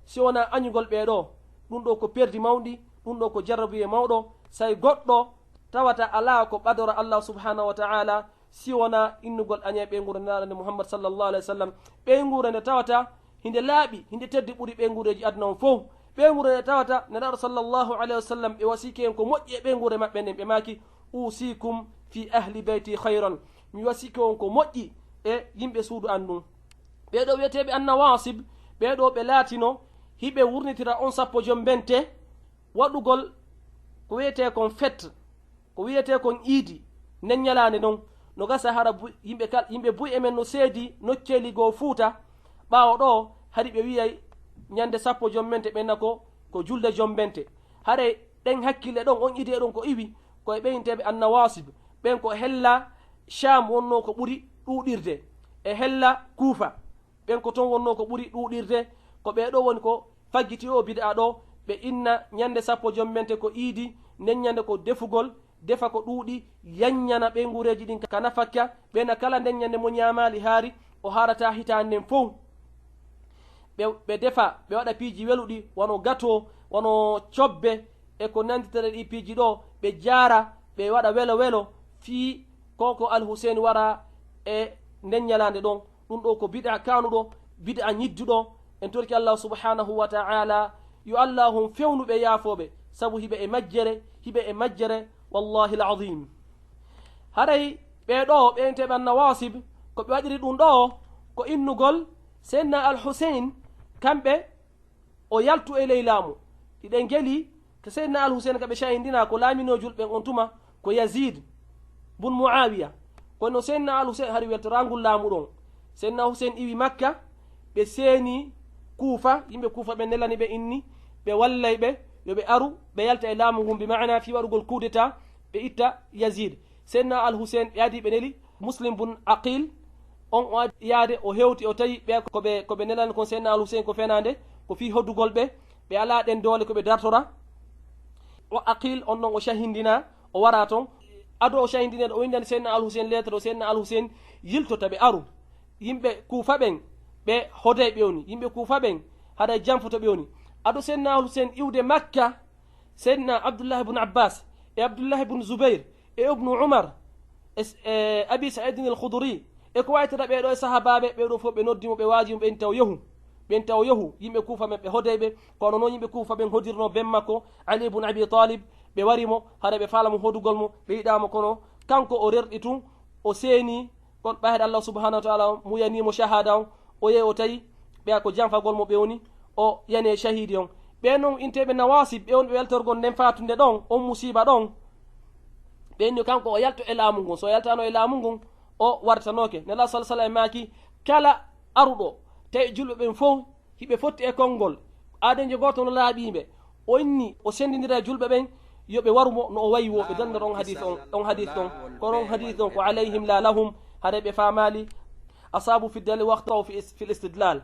si wonaa añugol ɓee ɗoo. Ɗun ɗoo ko perdi mawndi, ɗun ɗoo ko jarrabuyee mawɗo, say goɗɗo tawata alaa ko ɓadora Allah subhanahu wa ta'ala si wonaa innugol aña e ɓeynguure Nelaaɗo nde Muhammad sallallahu alaihi wa sallam, ɓeynguure nde tawata hinde laaɓi, hinde teddi ɓuri ɓeynguureeji aduna on fow. Ɓeynguure nde tawata Nelaaɗo sallallahu alaihi wa sallam ɓe wasiike en ko moƴƴi e ɓeynguure maɓɓe nden, ɓe maaki, "Uusiikum fi ahli bayti khayran." Mi wasiike on ko moƴƴi e yimɓe suudu an ndun. Ɓee ɗoo wi'eteeɓe Annawaasib, ɓee ɗoo ɓe laatino hiɓe wurnitira on sappo jombente waɗugol ko wi'etee kon fête, ko wi'etee kon iidi, nden ñalaande non, no gasa hara bu-, yimɓe kal-, yimɓe buy e men no seedi nokkeeli goo Fuuta, ɓaawo ɗoo hari ɓe wi'ay ñande sappo jombente ɓen na ko, ko julde jombente. Haray ɗen hakkille ɗon, on idee ɗon ko iwi, ko e ɓe wi'eteeɓe Annawaasib, ɓen ko hella Shaam wonnoo ko ɓuri ɗuuɗirde, e hella Kuufa. Ɓen ko ton wonnoo ko ɓuri ɗuuɗirde, ko ɓee ɗoo woni ko faggiti oo bid'a ɗoo, ɓe inna ñande sappo jombente ko iidi, nden ñande ko defugol, defa ko ɗuuɗi, yanñana ɓeynguureeji ɗin ka nafakka, ɓe na kala nden ñande mo ñaamaali haari, o haarataa hitaande nden fow. Ɓe, ɓe defa, ɓe waɗa piiji weluɗi, wano gato, wano cobbe, e ko nanditata ɗii piiji ɗoo, ɓe jaara, ɓe waɗa welo welo, fii ko ko Al Huseyn wara e nden ñalaande ɗon. Ɗun ɗoo ko bid'a kaanuɗo, bid'a ñidduɗo. En torki Allahu subhanahu wa ta'ala, yo Allahu on fewnu ɓe, yaafoo ɓe, sabu hiɓe e majjere, hiɓe e majjere, wallahi al-azim. Haray ɓee ɗoo, ɓe wi'eteeɓe Annawaasib, ko ɓe waɗiri ɗun ɗoo, ko innugol Seydina Al Huseyn, kamɓe o yaltu e ley laamu. Hiɗen geli ko Seydina Al Huseyn ka ɓe cahindinaa ko laaminoo julɓe ɓen on tuma ko Yaziid bun Mu'aawiya. Kono Seydina Al Huseyn hari weltoraangol laamu ɗon. Seydina Huseyn iwi Makka, ɓe seeni Kuufa, yimɓe Kuufa ɓen nelani ɓe inni, ɓe wallay ɓe, yo ɓe aru, ɓe yalta e laamu ngun, bi ma'ana fii waɗugol coup d'état, ɓe itta Yaziid. Seydina Al Huseyn ɓe adi ɓe neli Muslim bun Aqil, on o adi yaade, o hewti, o tawi ɓe ko ɓe, ko ɓe nelani kon Seydina Al Huseyn ko fenaande, ko fii hoddugol ɓe, ɓe alaa ɗen doole ko ɓe dartora. O Aqil on ɗon o cahindinaa, o waraa ton. Ado o cahindineede, o windani Seydina Al Huseyn lettre, o Seydina Al Huseyn yiltota ɓe aru. Yimɓe Kuufa ɓen, ɓe hoday ɓe woni. Yimɓe Kuufa ɓen, haray janfoto ɓe woni. Ado Seydina Al Huseyn iwde Makka, Seydina Abdullah ibn Abbas e Abdullah ibn Zubayr e Ibnu Umar e, e Abi Sa'idin al-Khudri e ko waytata ɓee ɗoo e sahaabaaɓe, ɓee ɗoo fof ɓe noddi mo, ɓe waaji mo, ɓe inta o yehu. Ɓe inta o yehu, yimɓe Kuufa ɓen ɓe hoday ɓe, kono non yimɓe Kuufa ɓen hodirno ben makko, Ali ibn Abi Talib, ɓe wari mo, hara ɓe faala mo hodugol mo, ɓe yiɗaa mo, kono kanko o rerɗi tun, o seeni, kon ɓayde Allah subhanahu wa ta'ala on muyanii mo shahada on, o yehi o tawi ɓeya ko janfagol mo ɓe woni, o yani e shahidi on. Ɓe non inteeɓe Nawaasib, ɓe woni ɓe weltorgol nden faatunde ɗon, on musiiba ɗon. Ɓe inni kanko o yalto e laamu ngun, so o yaltano e laamu ngun, o wartanooke. Nelaaɗo sallallahu alaihi wasallam maaki, kala aruɗo, tawi julɓe ɓen fow hiɓe fotti e konngol, aadenjo gooto no laaɓii ɓe. O inni, o senndindira e julɓe ɓen, yo ɓe waru mo no o wayi woo, ɓe dannda on hadiis on, on hadiis ɗon. Kono on hadiis ɗon ko alayhim la lahum, Haray ɓe faamaali, asaabu fi dalil waxta o fi is-, fil istidlal.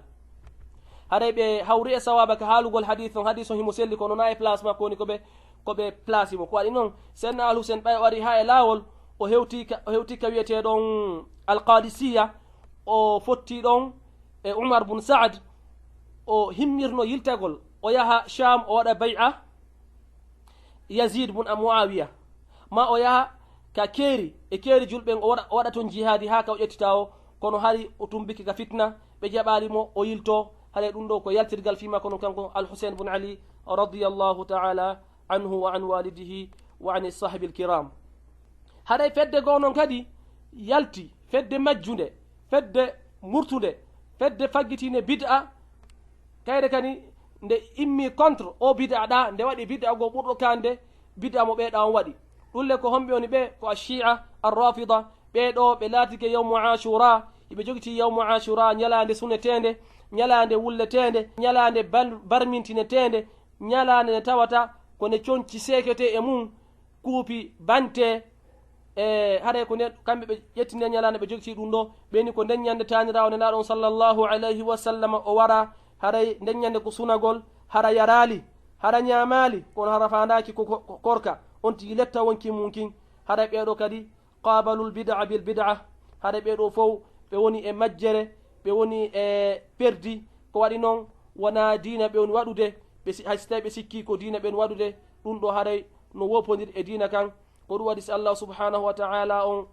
Haray ɓe hawri e sawaaba ka haalugol hadiis on, hadiis on himo selli, kono naa e place makko woni ko ɓe, ko ɓe place mo. Ko waɗi non, Seydina Al Huseyn ɓay o ari haa e laawol, o hewti ka, o hewti ka wi'etee ɗon Al Qadisiyya, o fotti ɗon e Umar bun Saad, o himmirno yiltagol, o yaha Sham, o waɗa bay'a Yazid bun Muawiya, ma o yaha ka keeri, e keeri julɓe, o waɗa, o waɗa ton jihaadi haa ka o ƴettita o, kono hari o tumbike ka fitna, ɓe jaɓaali mo, o yilto, haray ɗum ɗo ko yaltirgal fii makko non kanko Al Huseyn bun Ali radiyallahu ta'ala anhu wa an walidihi wa an sahbil kiram. Haray fedde goo non kadi yalti, fedde majjunde, fedde murtunde, fedde faggitiinde bid'a, kayre kadi nde immi contre o bid'a ɗa, nde waɗi bid'a goo ɓurɗo kande bid'a mo ɓee ɗa on waɗi. Ɗum le ko homɓe woni ɓe? Ko Ashia, Arrafida, ɓee ɗo ɓe laatike yawmu Ashura, hiɓe jogiti yawmu Ashura, ñalaande suneteende, ñalaande wulleteende, ñalaande bal-, barmintineteende, ñalaande nde tawata ko nde conci seekete e mum, kuupi bante, e haray ko nden, kamɓe ɓe ƴetti nden ñalaande ɓe jogiti ɗum ɗo, ɓe ni ko nden ñande taaniraawo Nelaaɗo on sallallahu alayhi wa sallam o wara, haray nden ñande ko sunagol, hara yaraali, hara ñaamaali, kono hara faandaaki ko, ko, ko korka, on tigi letta wonki mum kin, haray ɓee ɗo kadi qaabalul bid'a bil bid'a, haray ɓee ɗo fow ɓe woni e majjere, ɓe woni e perdi, ko waɗi non wonaa diina ɓe woni waɗude, ɓe si-, hay si tawii ɓe sikkii ko diina ɓe woni waɗude, ɗum ɗo haray no woopondiri e diina kan. Ko ɗum waɗi si Allah subhanahu wa ta'ala on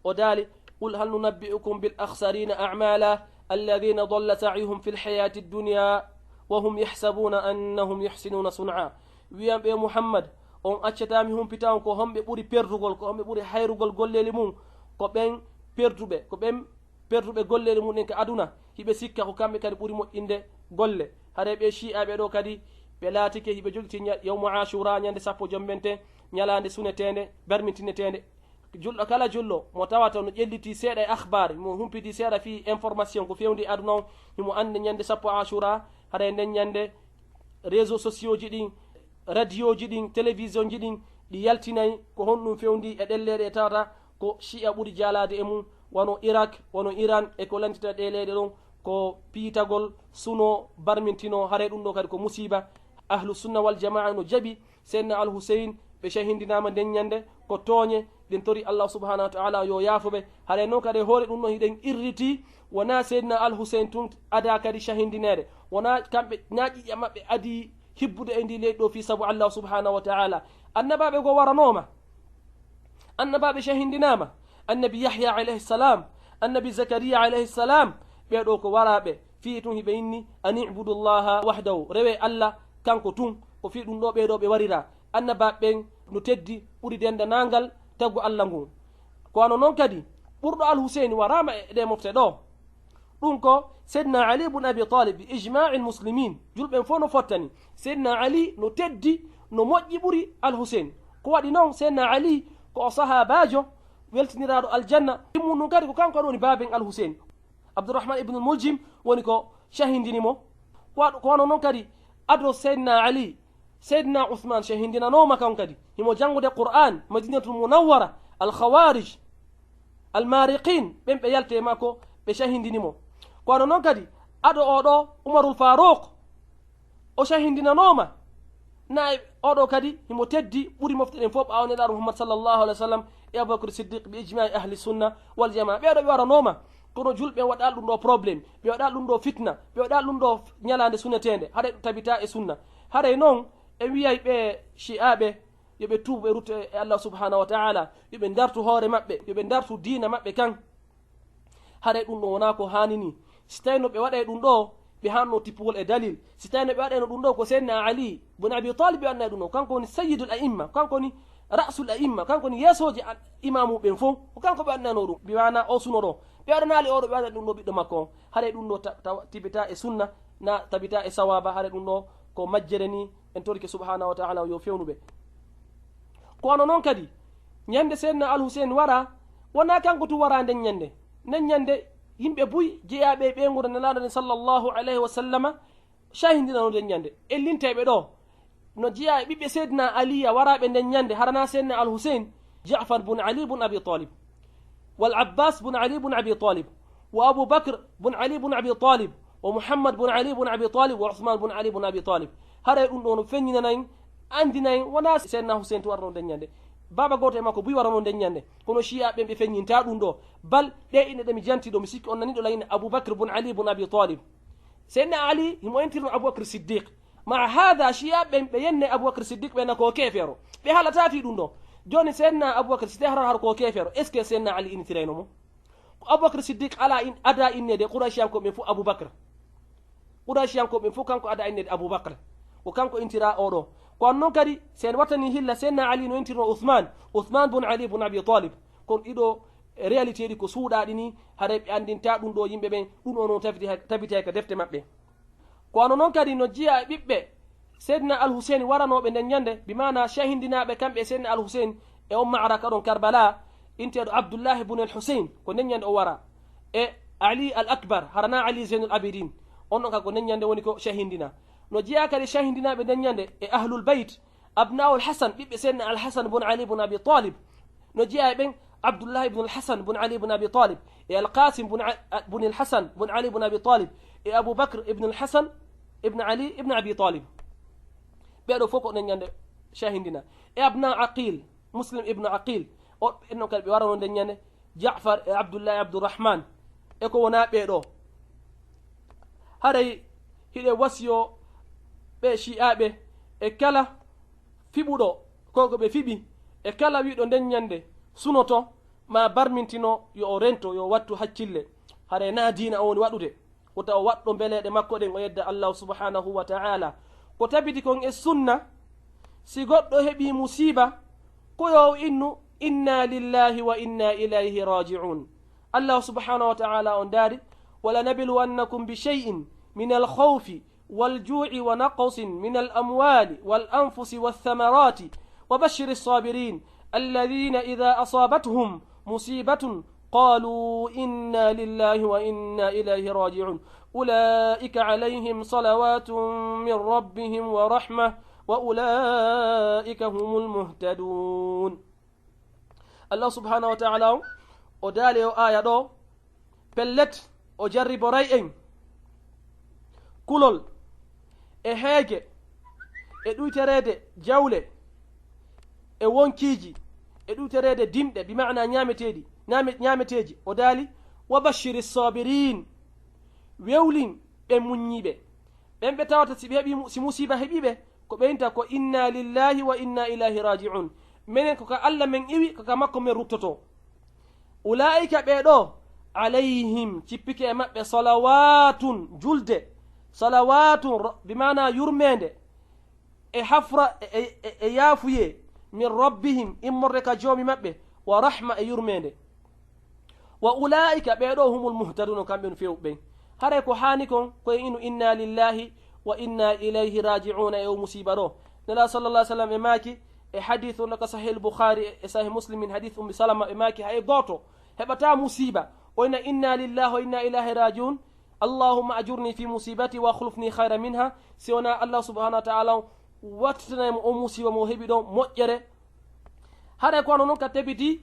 o daali, "Qul hal nunabbi'ukum bil akhsarina a'mala, alladhina dhalla sa'yuhum fil hayati dunya wa hum yahsabuna annahum yuhsinuna sun'a." Wi'an ɓe, Muhammad, on accataa mi humpita on ko homɓe ɓuri perdugol, ko homɓe ɓuri hayrugol golleeli mum, ko ɓen perduɓe, ko ɓen perduɓe golleeli mum ɗen ka aduna, hiɓe sikka ko kamɓe kadi ɓuri moƴƴinde golle. Haray ɓe Shi'aaɓe ɗo kadi, ɓe laatike hiɓe jogiti ña-, yawmu Ashura, ñande sappo jombente, ñalaande suneteende, barmintineteende. Julɗo kala julɗo mo tawata no ƴellitii seeɗa e akhbaar, mo humpitii seeɗa fii information ko fewndi aduna on, himo anndi ñande sappo Ashura, haray nden ñande réseaux sociaux ji ɗin, radioji ɗin, télévision ji ɗin, ɗi yaltinay ko honɗum fewndi e ɗelleeɗe ɗe tawata ko Shi'a ɓuri jaalaade e mum, wano Irak, wano Iran, e ko landita ɗee leyɗe ɗon, ko piitagol, suno, barmintino, haray ɗum ɗo kadi ko musiiba. Ahlu Sunna wal Jamaa no jaɓi Seydina Al Huseyn, ɓe shahindinaama nden ñande, ko tooñe, ɗen tori Allah subhanahu wa ta'ala yo yaafo ɓe. Haray non kadi e hoore ɗum ɗon hiɗen irriti, wonaa Seydina Al Huseyn tun adaa kadi shahindineede, wonaa kamɓe, naa ƴiƴam maɓɓe adii hibbude e ndii leydi ɗoo fii sabu Allah subhanahu wa ta'ala. Annabaaɓe goo waranooma, annabaaɓe shahindinaama, annabi Yahya alayhi salam, annabi Zakariya alayhi salam, ɓee ɗoo ko waraaɓe fii tun hiɓe inni, "An i'budu Allaha wahdahu," rewee Allah kanko tun, ko fii ɗum ɗoo ɓee ɗoo ɓe warira. Annabaaɓe ɓen no teddi ɓuri denndaangal tagu Allah ngun. Ko wano non kadi, ɓurɗo Al Huseyn waraama e ɗee mofte ɗoo. Ɗum ko Seydina Ali ibn Abi Talib, bi ijma'il muslimin, julɓe ɓen fof no fottani. Seydina Ali no teddi, no moƴƴi ɓuri Al Huseyn. Ko waɗi non, Seydina Ali ko o sahaabaajo weltiniraaɗo aljanna. Ɗum ɗum kadi ko kanko woni baaben Al Huseyn. Abdurrahman ibn Muljim woni ko shahindini mo. Ko wa-, ko wano non kadi, ado Seydina Ali, Seydina Usman shahindinanooma kan kadi. Himo janngude Qur'an, Madinatul Munawwara, Al Khawarij, Al Mariqin, ɓen ɓe yalti e makko, ɓe shahindini mo. Ko wano non kadi, ado oo ɗoo, Umarul Faruq, o shahindinanooma. Na e oo ɗoo kadi, himo teddi, ɓuri mofte ɗen fof, ɓaawo Nelaaɗo Muhammad sallallahu alaihi wasallam e Abubakar Siddiq bi ijma'i ahli sunna wal jamaa. Ɓee ɗoo ɓe waranooma, kono julɓe waɗaali ɗum ɗoo problème, ɓe waɗaali ɗum ɗoo fitna, ɓe waɗaali ɗum ɗoo ñalaande sunneteende, haray ɗum tabitaa e sunna. Haray non, en wi'ay ɓe Shi'aaɓe, yo ɓe tuubu, ɓe rutto e Allah subhanahu wa ta'ala, yo ɓe ndartu hoore maɓɓe, yo ɓe ndartu diina maɓɓe kan. Haray ɗum ɗoo wonaa ko haani nii. Si tawii no ɓe waɗay ɗum ɗoo, ɓe haanno tippugol e dalil. Si tawii no ɓe waɗayno ɗum ɗoo, ko Seydina Ali bun Abi Talib ɓe waɗanay ɗum ɗoo. Kanko woni sayyidul a'imma, kanko woni ra'sul a'imma, kanko woni yeesooje al-, imaamu ɓen fof. Ko kanko ɓe waɗanayno ɗum. Ɓe waɗana o suno ɗoo. Ɓe waɗanaali o ɗoo, ɓe waɗana ɗum ɗoo ɓiɗɗo makko on. Haray ɗum ɗoo ta-, tawa-, tibitaa e sunna, na tabitaa e sawaaba. Haray ɗum ɗoo ko majjere nii, en torike subhanahu wa ta'ala yo fewnu ɓe. Ko wano non kadi, ñande Seydina Al Huseyn wara, wonaa kanko tun wara nden ñande. Nden ñande, yimɓe buy jeyaaɓe e ɓeynguure Nelaaɗo nden sallallahu alayhi wa sallama, shahindinano nden ñande. Ellintayɓe ɗoo, no jeyaa e ɓiɓɓe Seydina Aliya waraaɓe nden ñande, hara naa Seydina Al Huseyn, Ja'far bun Ali bun Abi Talib. والعباس بن علي بن أبي طالب، وأبو بكر بن علي بن أبي طالب، ومحمد بن علي بن أبي طالب، وعثمان بن علي بن أبي طالب. Haray ɗun ɗoo no feññinana en, anndina en, wonaa Seydina Huseyn tun warano nden ñannde. Baaba gooto e makko buy warano nden ñannde. Kono Shi'a ɓen ɓe feññintaa ɗun ɗoo. Bal, ɗee inɗe ɗe mi janti ɗoo, mi sikki on nanii ɗoo la inna Abu Bakr bun Ali bun Abi Talib. Seydina Ali, himo entirno Abu Bakr Siddiq. Ma hada, Shi'a ɓen ɓe yenne Abu Bakr Siddiq ɓe na ko keefeero. Ɓe haalataa fii ɗun ɗoo. Jooni Seydina Abu Bakr Siddiq hara hara ko keefeero. Est-ce que Seydina Ali initirayno mo? Ko Abubakar Siddiq alaa in-, adaa inneede Qurayshiyankooɓe ɓen fof Abubakar. Qurayshiyankooɓe ɓen fof kanko adaa inneede Abubakar. Ko kanko intiraa oo ɗoo. Ko an non kadi, si en wattanii hilla, Seydina Ali no intirnoo Usmaan, Usmaan bun Ali bun Abi Talib. Kono ɗii ɗoo réalité ɗi ko suuɗaaɗi nii, haray ɓe anndintaa ɗun ɗoo yimɓe ɓen, ɗun ɗoo non tabiti-, tabitay ka defte maɓɓe. Ko wano non kadi no jeyaa e ɓiɓɓe Seydina Al Huseyn waranooɓe nden ñannde, bi maanaa shahindinaaɓe kamɓe e Seydina Al Huseyn e on ma'araka ɗon Karbala, inteeɗo Abdullahi bun El Huseyn, ko nden ñannde o wara, e Ali Al Akbar, hara naa Ali Zeynul Abidin, on ɗon ka ko nden ñannde woni ko shahindinaa. No jeyaa kadi shahindinaaɓe nden ñannde e Ahlul Bayt, Abnaa'ul Hasan, ɓiɓɓe Seydina Al Hasan bun Ali bun Abi Talib, no jeyaa e ɓen Abdullah ibn Al Hasan bun Ali bun Abi Talib, e Al Qasim bun A-, bun Al Hasan bun Ali bun Abi Talib, e Abu Bakr ibn Al Hasan ibn Ali ibn Abi Talib. Ɓee ɗoo fof ko nden ñannde shahindinaa. E Abna Aqil, Muslim ibn Aqil, o, ɓen non kadi ɓe warano nden ñannde, Ja'far e Abdullah e Abdurrahman, e ko wonaa ɓee ɗoo. Haray hiɗen wasiyoo ɓee Shi'aaɓe e kala fiɓuɗo ko ko ɓe fiɓi, e kala wi'uɗo nden ñannde sunoto, maa barmintino, yo o rento, yo o wattu hakkille. Haray naa diina o woni waɗude, ko tawa waɗɗo mbeleeɗe makko ɗen, o yedda Allahu subhanahu wa ta'ala. Ko tabiti kon e sunna, si goɗɗo heɓii musiiba, ko yo o innu, "Inna lillahi wa inna ilayhi raji'un." Allahu subhanahu wa ta'ala on daari, "ولنبلونكم بشيء من الخوف والجوع ونقص من الأموال والأنفس والثمرات وبشر الصابرين الذين إذا أصابتهم مصيبة قالوا إنا لله وإنا إليه راجعون أولئك عليهم صلوات من ربهم ورحمة وأولئك هم المهتدون." Allah subhanahu wa ta'ala on, o daali o aaya ɗoo, pellet, o jarriboray en kulol, e heege, e ɗuytereede jawle, e wonkiiji, e ɗuytereede dimɗe, bi ma'ana ñaameteeɗi, ñaame-, ñaameteeji. O daali, "Wa bashiri saabiriin." Wewlin ɓe muññiiɓe. Ɓen ɓe tawata si ɓe heɓii mu-, si musiiba heɓii ɓe, ko ɓe inta ko, "Inna lillahi wa inna ilayhi raji'un." Menen ko ka Alla men iwi, ko ka makko men ruttotoo. "Ulaa'ika" ɓee ɗoo, "alayhim" cippike e maɓɓe, "salawaatun" julde, "salawaatun" ro-, bi maanaa yurmeende, e hafra, e, e, e, e yaafuyee, "min rabbihim" immorde ka Joomi maɓɓe, "wa rahma" e yurmeende. "Wa ulaa'ika" ɓee ɗoo, "humul muhtaduuna" kamɓe on few ɓen. Haray ko haani kon, ko e inu "Inna lillahi wa inna ilayhi raji'uuna" e o musiiba ɗoo. Nelaaɗo sallallahu alaihi wasallam e maaki, e hadith on ka Sahih Bukhari e Sahih Muslim min hadith Ummi Salama, e maaki hay gooto heɓataa musiiba, o ina "Inna lillahi wa inna ilayhi raji'un, Allahumma ajurni fi musibati wa akhlifni khayran minha", si wonaa Allah subhanahu wa ta'ala on wattitanay mo on musiiba mo o heɓi ɗon moƴƴere. Haray ko wano non ka tabiti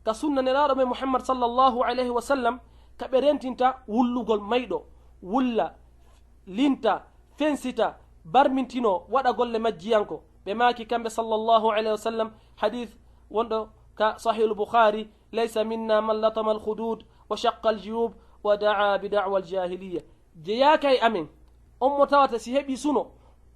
ka sunna Nelaaɗo men Muhammad sallallahu alaihi wasallam, ka ɓe rentinta wullugol mayɗo, wulla, linta, fensita, barmintino, waɗa golle majjiyanko. Ɓe maaki kamɓe sallallahu alaihi wasallam, hadith wonɗo ka Sahihul Bukhari, "Laysa minna man latama al-khudud wa shaqqa al-juyub wa da'a bi da'wa al-jahiliyya." Jeyaaka e amen on mo tawata si heɓii suno,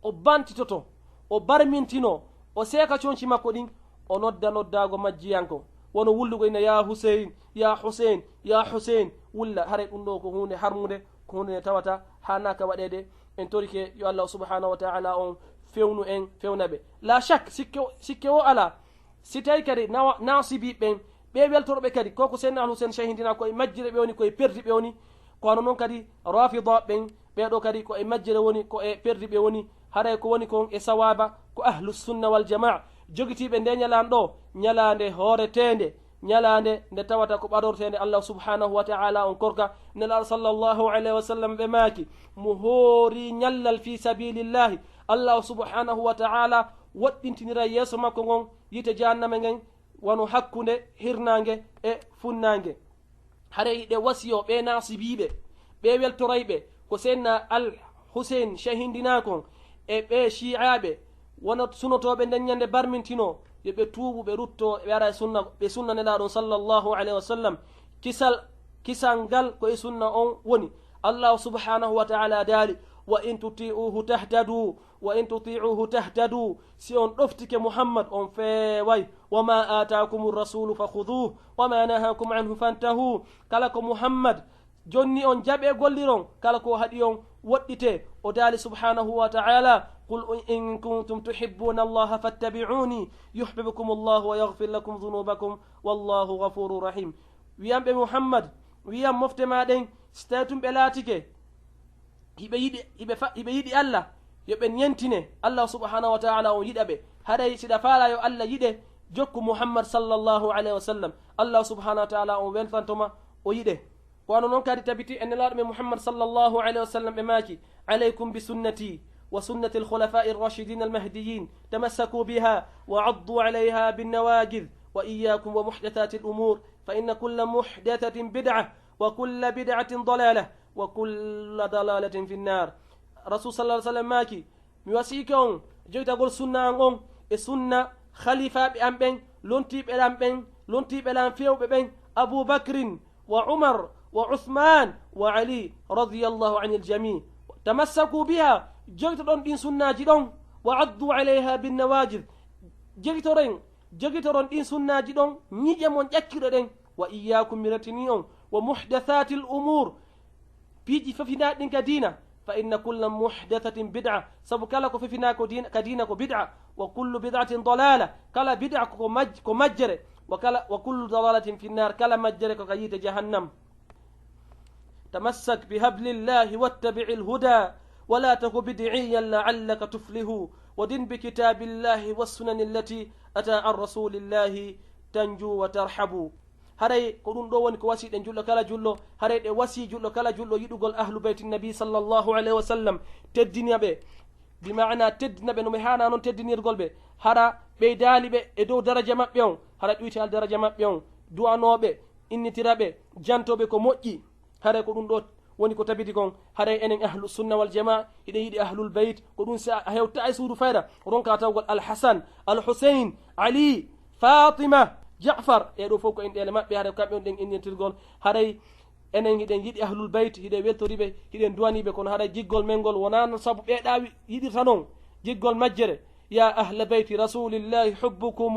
o bantitoto, o barmintino, o seeka conci makko ɗin, o nodda noddaago majjiyanko, wano wullugo ina, "Ya Huseyn, ya Huseyn, ya Huseyn," wulla. Haray ɗun ɗoo ko huunde harmunde, ko huunde nde tawata haanaaka waɗeede. En torike yo Allah subhanahu wa ta'ala on fewnu en, fewna ɓe. La shak, sikke, sikke wo alaa. Si tawi kadi nawa-, naasibi ɓen, ɓe weltorɓe kadi, ko ko Seydina Al Huseyn shahidina, ko e majjere ɓe woni, ko e perdi ɓe woni. Ko wano non kadi Rafida ɓen, ɓee ɗoo kadi ko e majjere woni, ko e perdi ɓe woni. Haray ko woni kon e sawaaba, ko Ahlus Sunna wal Jamaa, jogitiiɓe nde ñalaande ɗoo, ñalaande hooreteende, ñalaande nde tawata ko ɓadorteende Allah subhanahu wa ta'ala on korka. Nelaaɗo sallallahu alayhi wa sallam ɓe maaki, mo hoori ñallal fi sabilillahi, Allah subhanahu wa ta'ala woɗɗintinira yeeso makko ngon yiite jahannama ngen, wano hakkunde hirnaange e funnaange. Haray hiɗe wasiyoo ɓee naasibiiɓe, ɓee weltorayɓe ko Seydina Al Huseyn cahindinaa kon, e ɓee Shii'aaɓe, wano sunotooɓe nden ñande barmintinoo, yo ɓe tuubu, ɓe ruttoo, ɓe ara e sunna, ɓe sunna Nelaaɗo on sallallahu alayhi wa sallam. Kisal, kisal ngal ko e sunna on woni. Allaahu subhaanahu wa ta'aalaa daali, "Wa in tuti'uuhu tahtaduu." "Wa in tuti'uuhu tahtaduu." Si on ɗoftike Muhammad, on feeway. "Wa maa aataakumu rasuulu fa khuduuhu, wa maa nahaakum anhu fantahuu." Kala ko Muhammad jonni on, jaɓee, golliron. Kala ko haɗi on, woɗɗitee. O daali subhaanahu wa ta'aalaa, "Qul in kuntum tuhibbuuna Allaaha fattabi'uunii, yuhbibkumu Allaahu wa yaghfir lakum dhunuubakum, wallaahu ghafuurun rahiim." Wi'an ɓe, Muhammad, wi'an mofte maa ɗen, si tawii tun ɓe laatike, hiɓe yiɗi, hiɓe fa-, hiɓe yiɗi Alla, yo ɓe ñentine Alla subhaanahu wa ta'aalaa on yiɗa ɓe. Haray si ɗa faalaa yo Alla yiɗe, jokku Muhammad sallallahu alayhi wa sallam. Alla subhaanahu wa ta'aalaa on weltanto ma, o yiɗe. Ko wano non kadi tabiti e Nelaaɗo men Muhammad sallallahu alayhi wa sallam ɓe maaki, "Alaykum bi sunnatii wa sunnati al-khulafaa'i ar-raashidiina al-mahdiyyiin, tamassakuu bihaa wa 'adduu 'alayhaa bin-nawaajidh, wa iyyaakum wa muhdathaatil umuur, fa inna kulla muhdathatin bid'a, wa kulla bid'atin dalaala, wa kulla dalaalatin fin naar." Rasuul sallallahu alayhi wa sallam maaki, "Mi wasiike on jogitagol sunna an on e sunna khaliifaaɓe an ɓen, lontiiɓe lan ɓen, lontiiɓe lan feewɓe ɓen, Abuu Bakrin wa Umar wa Usmaan wa Ali radiyallahu anil jamii. Tamassakuu bihaa, jogitoɗon ɗin sunnaaji ɗon, wa 'adduu 'alayhaa bin-nawaajidh, jogitoren jogitoron ɗin sunnaaji ɗon, ñiiƴe mon ƴakkiɗoɗen. Wa iyyaakum, mi retini on, wa muhdathaatil umuur, piiji fefinaaɗi ɗin ka diina, fa inna kulla muhdathatin bid'a, sabu kala ko fefinaa ko diina, ka diina ko bid'a, wa kullu bid'atin dalaala, kala bid'a ko, ko maj-, ko majjere, wa kala, wa kullu dalaalatin fin naar, kala majjere ko ka yiite jahannam. تمسك بحبل الله واتبع الهدى ولا تك بدعيا لعلك تفلح ودن بكتاب الله والسنن التي أتى عن رسول الله تنجو وترحب. Haray ko ɗun ɗoo woni ko wasiiɗen julɗo kala julɗo, haray ɗe wasii julɗo kala julɗo yiɗugol ahlu bayti nabi sallallahu alayhi wa sallam, teddina ɓe, bi ma'ana teddina ɓe no ɓe haanaa non teddinirgol ɓe, hara ɓeydaali ɓe e dow daraja maɓɓe on, hara ɗuytal daraja maɓɓe on, du'anoo ɓe, innitira ɓe, jantoo ɓe ko moƴƴi. Haray ko ɗun ɗoo woni ko tabiti kon. Haray enen ahlu sunna wal jamaa, hiɗen yiɗi ahlul bayt. Ko ɗun si a hewta e suudu fayda, ronka tawgol Al Hasan, Al Husayn, Ali, Fatima, Ja'far. E ɗoo fof ko inɗeele maɓɓe, haray ko kamɓe on ɗen innirtirgol. Haray enen hiɗen yiɗi ahlul bayt, hiɗen weltori ɓe, hiɗen duwani ɓe, kono haray giggol men ngol wonaa no sabu ɓee ɗaawi yiɗirta non. Giggol majjere. يا أهل بيت رسول الله حبكم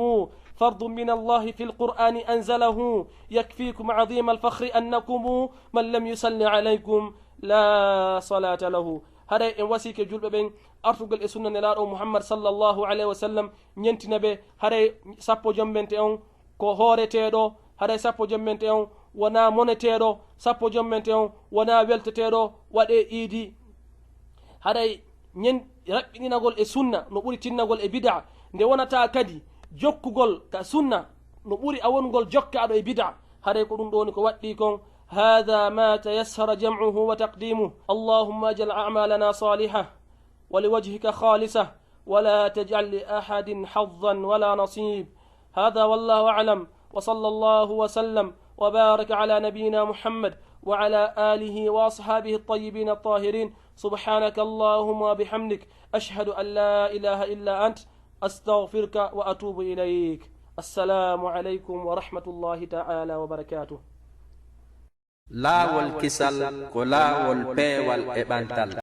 فرض من الله في القرآن أنزله يكفيكم عظيم الفخر أنكم من لم يصل عليكم لا صلاة له. Haray en wasiike julɓe ɓen artugol e sunna Nelaaɗo Muhammad sallallahu alayhi wa sallam, ñentina ɓe, haray sappo jombente on ko hooreteeɗo, haray sappo jombente on wonaa moneteeɗo, sappo jombente on wonaa welteteeɗo, waɗee iidi. Haray ñen raɓɓiɗinagol e sunna no ɓuri tinnagol e bid'a, nde wonata kadi jokkugol ka sunna no ɓuri a wongol jokkaaɗo e bid'a. Haray ko ɗun ɗoo woni ko waɗɗii kon. هذا ما تيسر جمعه وتقديمه. اللهم اجعل أعمالنا صالحة ولوجهك خالصة ولا تجعل لأحد حظا ولا نصيب. هذا والله أعلم، وصلى الله وسلم وبارك على نبينا محمد وعلى آله وأصحابه الطيبين الطاهرين. سبحانك اللهم وبحمدك، أشهد أن لا إله إلا أنت، أستغفرك وأتوب إليك. السلام عليكم ورحمة الله تعالى وبركاته. Laawol kisal ko laawol peewal e ɓantal.